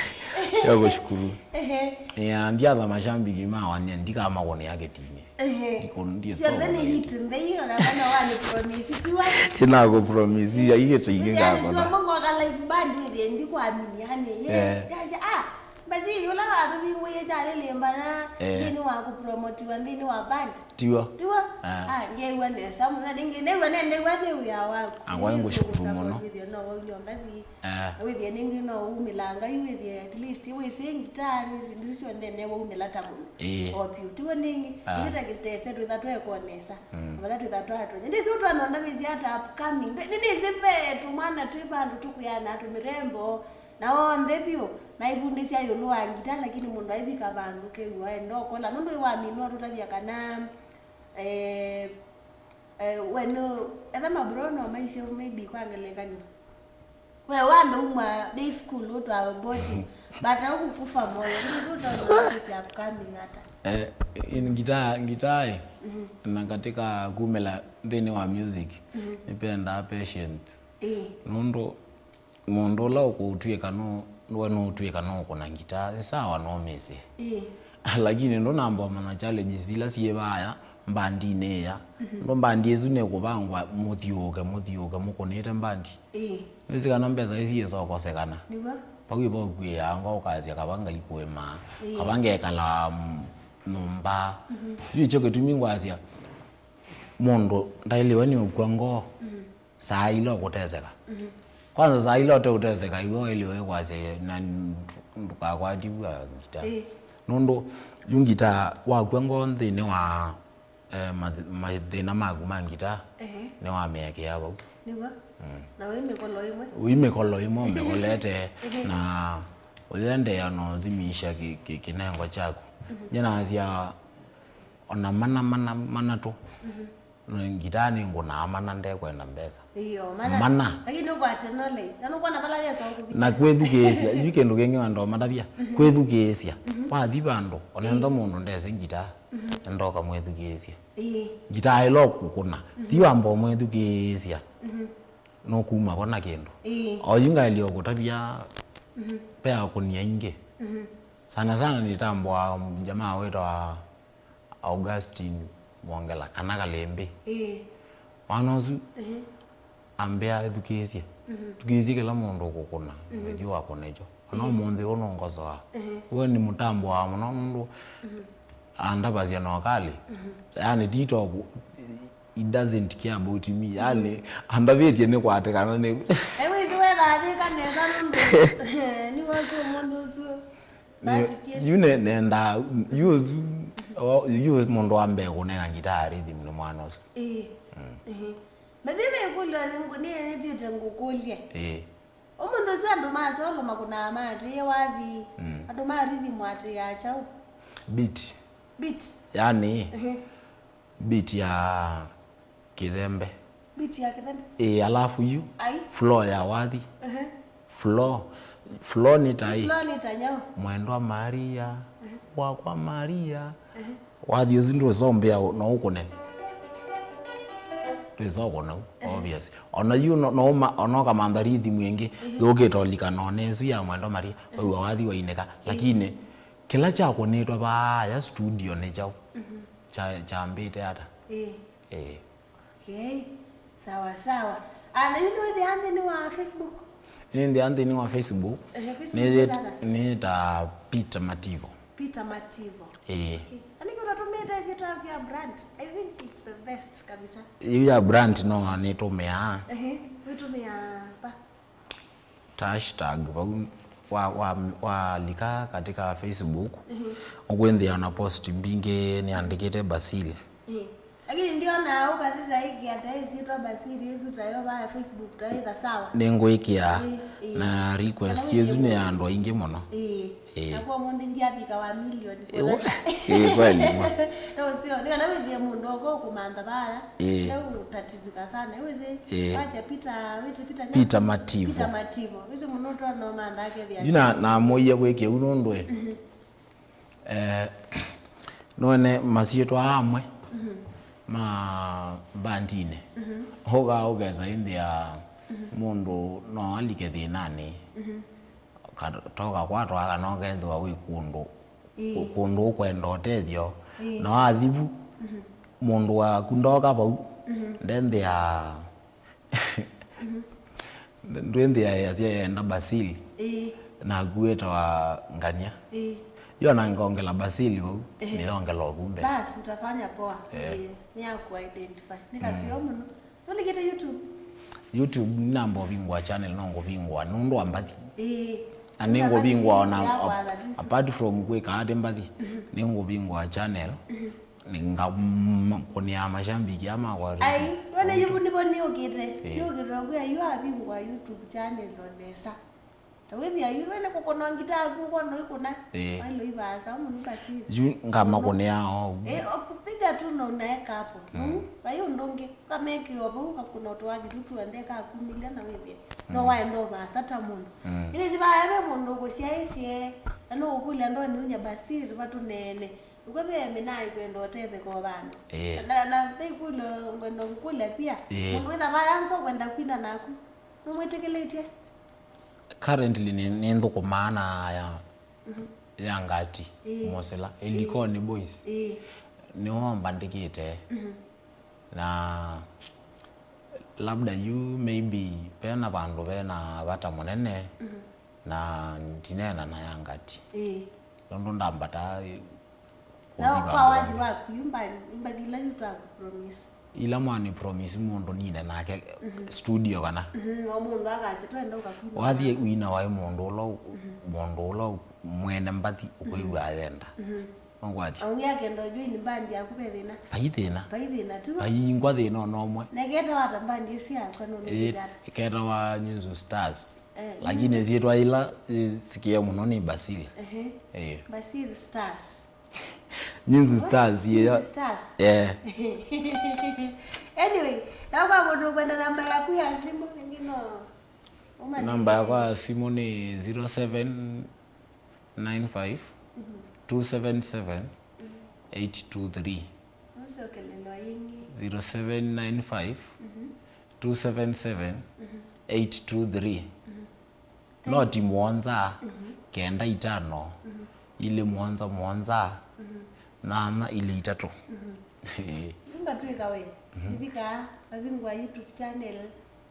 Ya kushukuru. Ehe. Ya, ndyatha mashabiki mawa nĩ ndikamakũnĩa kĩtinĩ. Ehe. Ndiko-, ndiso syonthe nĩ hit, nthei, ona kana wani promise, tiwa? Ĩnakũ promise, ya, igĩtĩ ingĩ ngakona. Sio mongo ka live band wĩthĩe ndikwamini, yani, ye. Eh. Yasya, ah, basi, ũla watũvingũie Charlie Limbana, eh, nthĩnĩ wa kũpromotiwa nthĩnĩ wa band. Tiwa. Tiwa? Ah. Ah, ngew'a nesa mũno, ningĩ new'a nendew'a nĩ wĩa waku. Angwa nĩ ngũshukuru mũno. Wĩthĩe no waunywa mbathi. Ah. Wĩthĩe ningĩ no umĩlanga yu wĩthĩe at least wĩsĩ ngitaa nĩ sindu isu syonthe ne waumĩla ta mũndũ. Ĩĩ. O vyũ. Tiwa ningĩ, ah, ningĩ ta kĩtese twĩtha twekwa nesa. Mm. Vala twĩtha twatonya. Ndĩsĩ ũtwanonda wĩsĩ ata upcoming. Nĩ, nĩ, nĩsĩ ve tũmwana twĩ vandũ tũkwĩana tũmĩrembo. Na onthe vyũ, naivundĩsya ĩũlũ wa ngita, lakini mũndũ aivika vandũ kew'a enda ũkola. Nũndũ ĩwaminwa tũtavya kana, eh, eh, we nũ-, etha mabro no maisye maybe kwa ngelekany'o. We wambe umwa day school ũtwawe boarding, but au kukufa moyo, ndĩsĩ ũtonga is upcoming ata. Eh, in ngita, ngita ĩ, mhm, na katika kumela nthĩnĩ wa music, mhm, nĩpendaa patience. Ĩĩ. Nũndũ mũndũ ũla ũkũtw'ĩka nũ-, we nũũtw'ĩka nũũkũna ngitaa, nĩ sawa, no mĩsĩ. Ĩĩ. Lakini ndũnamba ũmanya challenges ila syĩ vaya mbandinĩ ĩya. Mhm. Ndũ mbandi ĩsu nĩkũvangwa mũthiũũke, mũthiũũke mũkũnĩte mbandi. Ĩĩ. Nĩwĩsĩ kana mbesa ĩsu isokosekana. Nĩw'o. Vau ĩvo ũkwĩaa ngoo ũkasya kava Ngai kũĩmaa. Ĩĩ. Kava ngekala, mm, nyũmba. Mhm. Yu nĩkyo kĩtumi ngwasya mũndũ ndaĩlĩwe nĩ ũkw'a ngoo. Mhm. Saa ila ũkũteseka. Mhm. Kwanza saa ila ũteũteseka, iwe waĩlĩwe kwasya na ndũ-, ndũkakwatiw'a ngita. Ĩĩ. Nũndũ yu ngita wakw'a ngoo nthĩnĩ wa, eh, math-, mathĩna maku ma ngita, ehe, nĩwamĩekea vau. Nĩw'o. Mm. Na wĩ mĩkolo ĩmwe. Wĩ mĩkolo ĩmwe ũmĩkolete, ehe, na ũyendeea na ũzimisha kĩ-, kĩ-, kĩnengo kyaku. Mhm. Nyie nasya ona mana, mana, mana tu. Mhm. Ngitaa nĩngũnaa mana ndekwenda mbesa. Ĩĩ, o mana. Mana. Lakini nũkwate knowledge. Na nũkwona vala vesa ũkũvika. Na kwĩthukĩĩsya, yu kĩndũ kĩngĩ wenda ũmatavya. Mhm. Kwĩthukĩĩsya. Mhm. Wathi vandũ, onentha, ĩĩ, mũndũ ndesĩ ngitaa, mhm, enda ũkamwĩthukĩĩsya. Ĩĩ. Ngitaa ĩla ũkũkũna. Mhm. Thi wamba ũmwĩthukĩĩsya. Mhm. Nũkuma vo na kĩndũ. Ĩĩ. O yu ngaĩlye ũkũtavya, mhm, ve akũni aingĩ. Mhm. Sana sana nĩtambũa jamaa wĩtawa Augustine mwongela kana kalĩmbĩ. Ĩĩ. Mwana ũsu, ehe, ambĩa ethukĩĩsye. Mhm. Thukĩĩsye kĩla mũndũ ũkũkũna, mhm, nĩkyo wakũna ikyo. Ona, ĩĩ, ũmũnthĩ ũũ nũngosoa. Ehe. We nĩ mũtambũaa mũno nũndũ, mhm, andavasya na ũkalĩ. Mhm. Yani, ti toko, he doesn't care about me. Yani, andavĩtye nĩ kwatĩkana nĩ. Ewĩsĩ wethathĩka nesa nũndũ nĩwosu mũndũ ũsu. Yu ne-, nenda, yu ũsu, o, yu mũndũ wa mbee kũnenga ngitaa rhythm nĩ mwana ũsu. Ĩĩ. Mm. Ĩĩ. Mĩthĩ mĩkũlyo nĩngũnĩĩtĩte ngũkũlye. Ĩĩ. Ũmũnthĩ ũsu andũ ma solo makũnaa maatĩĩe wathi. Mm. Andũ ma rhythm atĩĩaa kyaũ? Beat. Beat. Yani, ehe, beat ya kĩthembe. Beat ya kĩthembe? Ĩĩ, alafu yu, ai, flow ya wathi. Ehe. Flow. Flow nĩ ta ĩ. Flow nĩ ta nyaũ? Mwendwa Maria, ehe, wakwa Maria. Ehe. Wathi ũsu ndwĩsombea no ũkũne. Ndwĩsokũna u, ehe, obvious. Ona yu no, no ũma-, ona ũkamantha rhythm ĩngĩ, ehe, yũkĩte ũlikana ona ĩsu ya Mwendwa Maria, ehe, waiwa wathi wainĩka. Ehe. Lakini, kĩla kyakũnĩtwe vaaya studio nĩ kyaũ? Mhm. Kya-, kyambĩte ata? Ĩĩ. Ĩĩ. Okay. Sawa, sawa. Ah, na yu nĩwĩthĩaa nthĩnĩ wa Facebook? Nĩnthĩaa nthĩnĩ wa Facebook. Ehe, Facebook nĩyĩta-, nĩyĩta Peter Mativo. Peter Mativo. Ĩĩ. Okay. Anĩkĩ ũtatũmĩte ĩsyĩtwa yaku ya brand? I think it's the best kabisa. Yu ya brand no nĩtũmĩaa. Ehe, wĩtũmĩaa va? Ta hashtag vau wa, wa, walika katika Facebook, mhm, ũkwĩnthĩa na post mbingĩ nĩandĩkĩte Basil. Ĩĩ. Lakini ndiona ũkatĩta ĩkĩa ta ĩsyĩtwa Basil ĩsu tayo vaya Facebook tayo ĩtha sawa. Nĩngwĩkĩa, ĩĩ, ĩĩ, na request ĩsu nĩ ya andũ aingĩ mũno. Ĩĩ. Ĩĩ. Nakuo ũmũnthĩ ndyavika wa million. Ĩĩ, kweli mwa. No sio, nĩ kana wĩthĩe mũndũ oko kũmantha vaya. Ĩĩ. Leo ũtatizika sana. Wĩthĩ, ĩĩ, wasya Peter, wĩtĩ Peter Peter Mativo. Peter Mativo. Wĩthĩ mũndũ ũtwa no mantha akethĩa. Yu na, namũie kwĩkĩa u nũndũ ĩ. Mhm. Eh, nũene masyĩtwa amwe, mhm, ma bandinĩ. Mhm. Ũka ũkesa ĩnthĩa, mhm, mũndũ no alike thĩnanĩ. Mhm. Ka-, toka kwatwa kana ũkethĩwa wĩ kũndũ, ĩĩ, kũndũ ũkwenda ũtethyo. Ĩĩ. Na wathi vu, mhm, mũndũ waku ndoka vau, mhm, ndenthĩa, mhm, ndwĩnthĩa yasya yenda Basil. Ĩĩ. Naku wĩtawa Ngania. Ĩĩ. Yo na ngongela Basil vau, ehe, nĩyongela ũvumbe. Basi, utafanya poa. Eh. Ĩĩ, nĩ ya ku identify. Nĩ kaseo, mm, mũno. Ndũlikĩte YouTube? YouTube namba ũvingũa channel, no ngũvingũa nũndũ wa mbathi. Ĩĩ. Na nĩ ngũvingũa ona, apart from kwĩka ati mbathi, mhm, nĩ ngũvingũa channel, mhm, nĩngakũnĩa mashambiki ama kwa. Ai, wene yu nĩvo nĩũkĩte. Ĩĩ. Nĩũkĩte kwĩa yu avingũa YouTube channel o nesa. Ta wĩthĩa yu, wene kũkũna ngita yaku, ũkona ĩkũna. Ĩĩ. Wailo ivaasa, mũnu kasi. Yu ngamakũnĩa o. Eh, okupiga tu na unaweka hapo. Mm. Mm. Vai ũndũ ũngĩ, ũkamekĩa o vau, ũkakũna ũtũathi tu tuende kakumĩlya na wĩthĩa. No, mm, waenda ũvaasa ta mũndũ. Mm. Ĩnĩsĩ vaya ve mũndũ ũkũsyaĩsye, na nũkũkũlya ndonĩ unya Basil, vatũneene. Ũkwĩthĩa mĩnaa ĩkwenda ũtetheka o vandũ. Ĩĩ. Na, na ve ĩkũlyo ngwenda kũkũlya pia. Ĩĩ. Mũndũ wĩtha vaya nza ũkwenda kwina naku. Nũmwĩtĩkĩlĩtye? Currently nĩ, nĩ nthũkũmaa na ya, mhm, ya Ngati, ĩĩ, Mosela, ĩĩ, Likoni Boys. Ĩĩ. Nĩo mbandĩkĩte. Mhm. Na labda yu maybe vena vandũ vena vata mũnene, mhm, na ndineena na ya Ngati. Ĩĩ. Nũndũ ndambata, ĩ, na kũthi kwa vandũ wathi vaku, yu mba-, mbathi ila yu twaku promise. Ila mwani promise mũndũ nine nake, mhm, studio kana. Mhm, o mũndũ akasya, "Twenda ũkakwina." Wathi wina waĩ mũndũ ũla ũ-, mhm, mũndũ ũla ũ-, mwene mbathi ũkwĩw'a, mhm, ayenda. Mhm. Nũkwati? Aũngĩ akenda ũjua ni bandi yaku ve thĩna. Vai thĩna. Vai thĩna tu. Vai ngwa thĩna ona ũmwe. Na ĩketawa ata bandi ĩsu yakwa nũmĩkĩte ata? Ĩketawa Nyunzu Stars. Eh, lakini Nyunzu syĩtwa ila, eh, sikie mũno ni Basil. Ehe. Eh. Basil Stars. Nyunzu Stars, yeah. Nyunzu Stars. Yeah. Anyway, na kwa mũndũ ũkwenda namba yaku ya simu, ĩngĩ no. Namba yakwa ya simu ni zero seven nine five, two seven seven, eight two three. Ũcokelelwa yĩngĩ. Zero seven nine five, two seven seven, eight two three. Noti mũonza, kenda itano, ilĩ mũonza mũonza, nyanya ilĩ itatũ. Ĩĩ. Ngatwĩka we. Mhm. Nĩvikaa, vavingũa YouTube channel,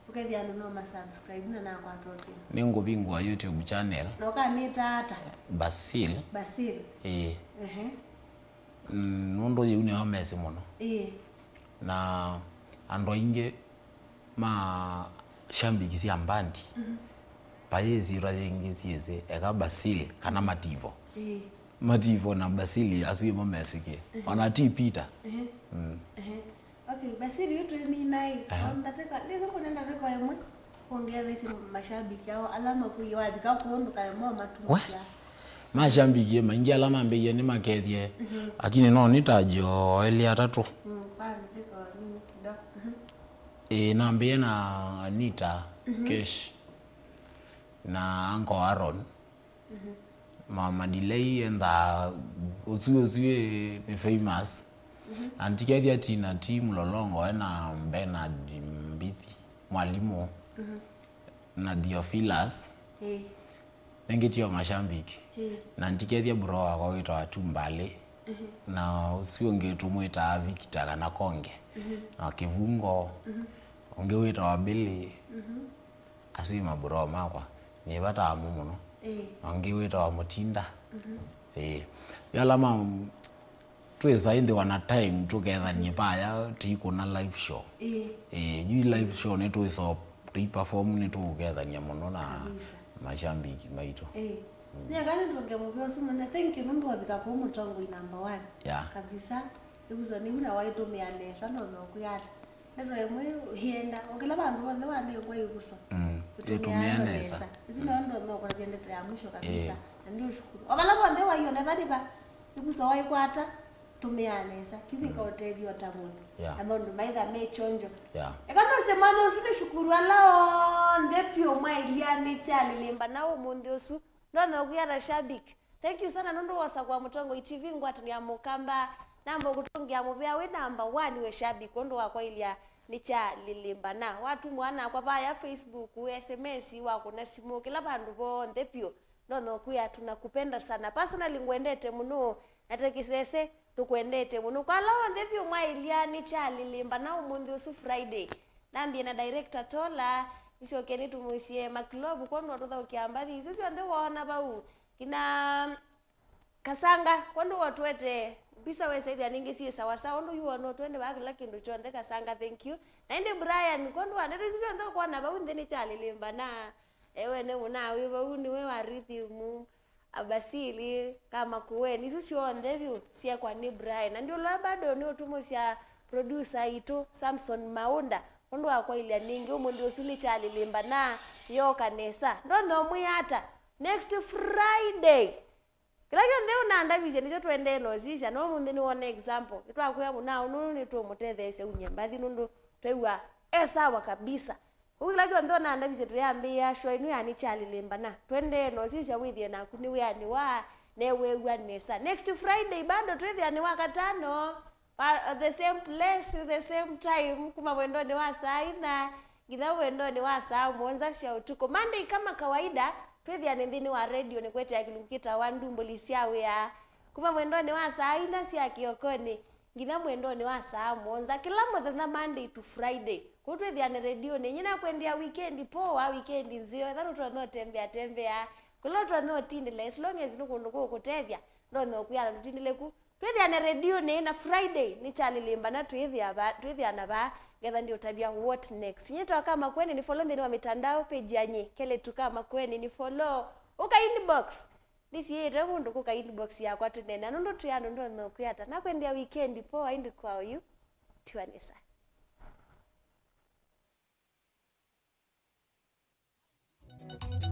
ũkethĩa andũ no ma subscribe na nakwatwa kĩndũ. Nĩngũvingũa YouTube channel. Na ũkamĩta ata? Basil. Basil. Ĩĩ. Ehe. Mm, nũndũ yĩu nĩyo mesĩ mũno. Ĩĩ. Na andũ aingĩ ma shambiki sya mbandi, mhm, vayĩ ĩsyĩtwa yĩngĩ syĩsĩ, eka Basil kana Mativo. Ĩĩ. Mativo na Basil asu ĩmo mesĩkĩe. Mhm. Ona ti Peter. Ehe. Mm. Ehe. Okay, Basil yu twĩmina ĩ. Aha. Ndatĩka, nĩsĩ kũne ndatĩka ĩmwe. Ongetheisye mashabiki ao ala makũie wavika kũũ ndũkaema ũmatũmĩsya. Mashabiki maingĩ ala mambĩie nĩmakethie, mhm, lakini no nĩtajoelie atatũ. Mm, kwa ndatĩka nini kidogo. Mhm. Ĩĩ, nambĩie na Anita, mhm, Kesh, na Uncle Aaron. Mhm. Mama Delay endaa ũsu, ũsu ĩ, nĩ famous. Mhm. Na ntikethia Tina T Mlolongo ena Bernard Mbithi, mwalimũ, mhm, na Theophilus. Ĩĩ. Nĩngĩ tio mashabiki. Ĩĩ. Na ntikethia bro wakwa wĩtawa Tumbalĩ. Mhm. Na ũsu ũngĩ tũmwĩtaa Victor kana Konge. Mhm. Na Kĩvungo. Mhm. Ũngĩ wĩtawa Billy. Mhm. Asu nĩ mabro makwa, nĩvataa mo mũno. Ĩĩ. Na ũngĩ wĩtawa Mũtinda. Mhm. Ĩĩ. Yu ala ma twĩsa ĩndĩ wana time tũkethanie vaya, tũikũna live show. Ĩĩ. Ĩĩ, yu live show nĩtwĩsa tũiperform, nĩtũkethania mũno na, kabisa, mashambiki maitũ. Ĩĩ. Mm. Nyaka nĩtũnge mũvea ũsu mũnene. Thank you nũndũ wavika kũu mũtongoi number one. Yeah. Kabisa. Ĩvuso nĩu na waitũmĩa nesa, ndonya ũkwĩa ata. Ndeto ĩmwe ĩenda, o kĩla vandũ vonthe waandĩkwa ĩvuso. Mm. Ĩtũmĩae nesa. Isu nĩyo ndonya ũkũtavya ndeto ya mwisho kabisa. Ĩĩ. Na ndio shukuru. O vala vonthe waiona vali va, ĩvuso waikwata, tũmĩaa nesa. Kĩu kĩkaũtethya o ta mũndũ. Yeah. Na maũndũ maitha me chonjo. Yeah. Eka nose mwana ũsu nĩ shukuru ala onthe piũ mwailya nĩ kyalĩlĩmba na ũmũnthĩ ũsu. Ndonya ũkwĩa ta shabiki. Thank you sana nũndũ wosa kwa Mũtongoi T V ngwatanĩo ya Mũkamba. Namba ũkũtũngĩa mũvea wĩ namba one wĩ shabiki ũndũ wa kwaĩlya nĩ kyalĩlĩmbana. Watumwa nakwa vaya Facebook, S M S, wakũna simũ, kĩla vandũ vonthe piũ. Ndonya ũkwĩa tunakupenda sana. Personally ngwendete mũno, na te kĩsese, tũkwendete mũno. Kwa ala onthe piũ mwaĩlya nĩ kyalĩlĩmbana ũmũnthĩ ũsu Friday. Nambie na director Tola, nĩsyoke nĩtũmũisye Makilovu kwondũ wa tũthaũkĩa mbathi isu syonthe woona vau. Nginya Kasanga, kwondũ wotũete mbisa wesa ĩthĩa nĩngĩ syĩ sawa sawa, ũndũ yu wona ũtũende vaa kĩla kĩndũ kyonthe Kasanga, thank you. Na ĩndĩ Brian, kwondũ wa ndeto isu syonthe ũkwona vau nthĩ nĩ kyalĩlĩmbana. Ewe nĩ mũna wĩ vau, nĩwe wa rhythm, Abasili, Kamakueni, isu syonthe vyũ syekwa nĩ Brian. Na ndiũlwa bado nĩ ũtũmũsya producer itũ, Samson Maunda, ũndũ wa kwaĩlya nĩngĩ ũmũnthĩ ũsu nĩ kyalĩlĩmbana, yoka nesa. Ndonya ũmwĩa ata? Next Friday. Kĩla kyonthe ũnandavisye nĩkyo tũendee na ũsisya, no ũmũnthĩ nĩwona example. Nĩtwakwĩa mũna ũnũ nĩtũmũtetheesya umye mbathi nũndũ twĩw'a e sawa kabisa. Kũu kĩla kyonthe ũnandavisye tũyambĩĩa show ĩno ya nĩ kyalĩlĩmbana. Tũendee na ũsisya wĩthĩe naku nĩ wĩanĩwa, na weew'a nesa. Next Friday bado twĩthĩane Wakatano. Pa, at the same place, the same time, kuma mwendonĩ wa saa inya nginya mwendonĩ wa saa mũonza sya ũtukũ. Monday kama kawaida, twĩthĩane nthĩnĩ wa radio nĩ kwetea kĩlungu kĩtawa Ndumbũli sya Wĩa. Kuma mwendonĩ wa saa inya sya kĩokonĩ nginya mwendonĩ wa saa mũonza, kĩla mũthenya Monday to Friday. Kũu twĩthĩane radionĩ. Nyie nakwendea weekend poa, weekend nzeo, ethĩwa nũtonya ũtembea tembea. Kũla ũtonya ũtindĩle, as long as nĩ kũndũ kũkũtethya, ndonya ũkwĩa na ndũtindĩle ku. Twĩthĩane radionĩ na Friday nĩ kyalĩlĩmbana twĩthĩa va-, twĩthĩana vaa, ngetha ndiũtavya what next. Nyie ta Kamakueni nĩ follow nthĩnĩ wa mitandao, page ya nyie, Keletu Kamakueni nĩ follow. Ũka inbox. Ndisiĩĩte mũndũ kũka inbox yakwa tũneena, nũndũ twĩ andũ ndonya ũkwĩa ata. Nakwendea weekend poa, ĩndĩ kwa oyu, tiwa nesa.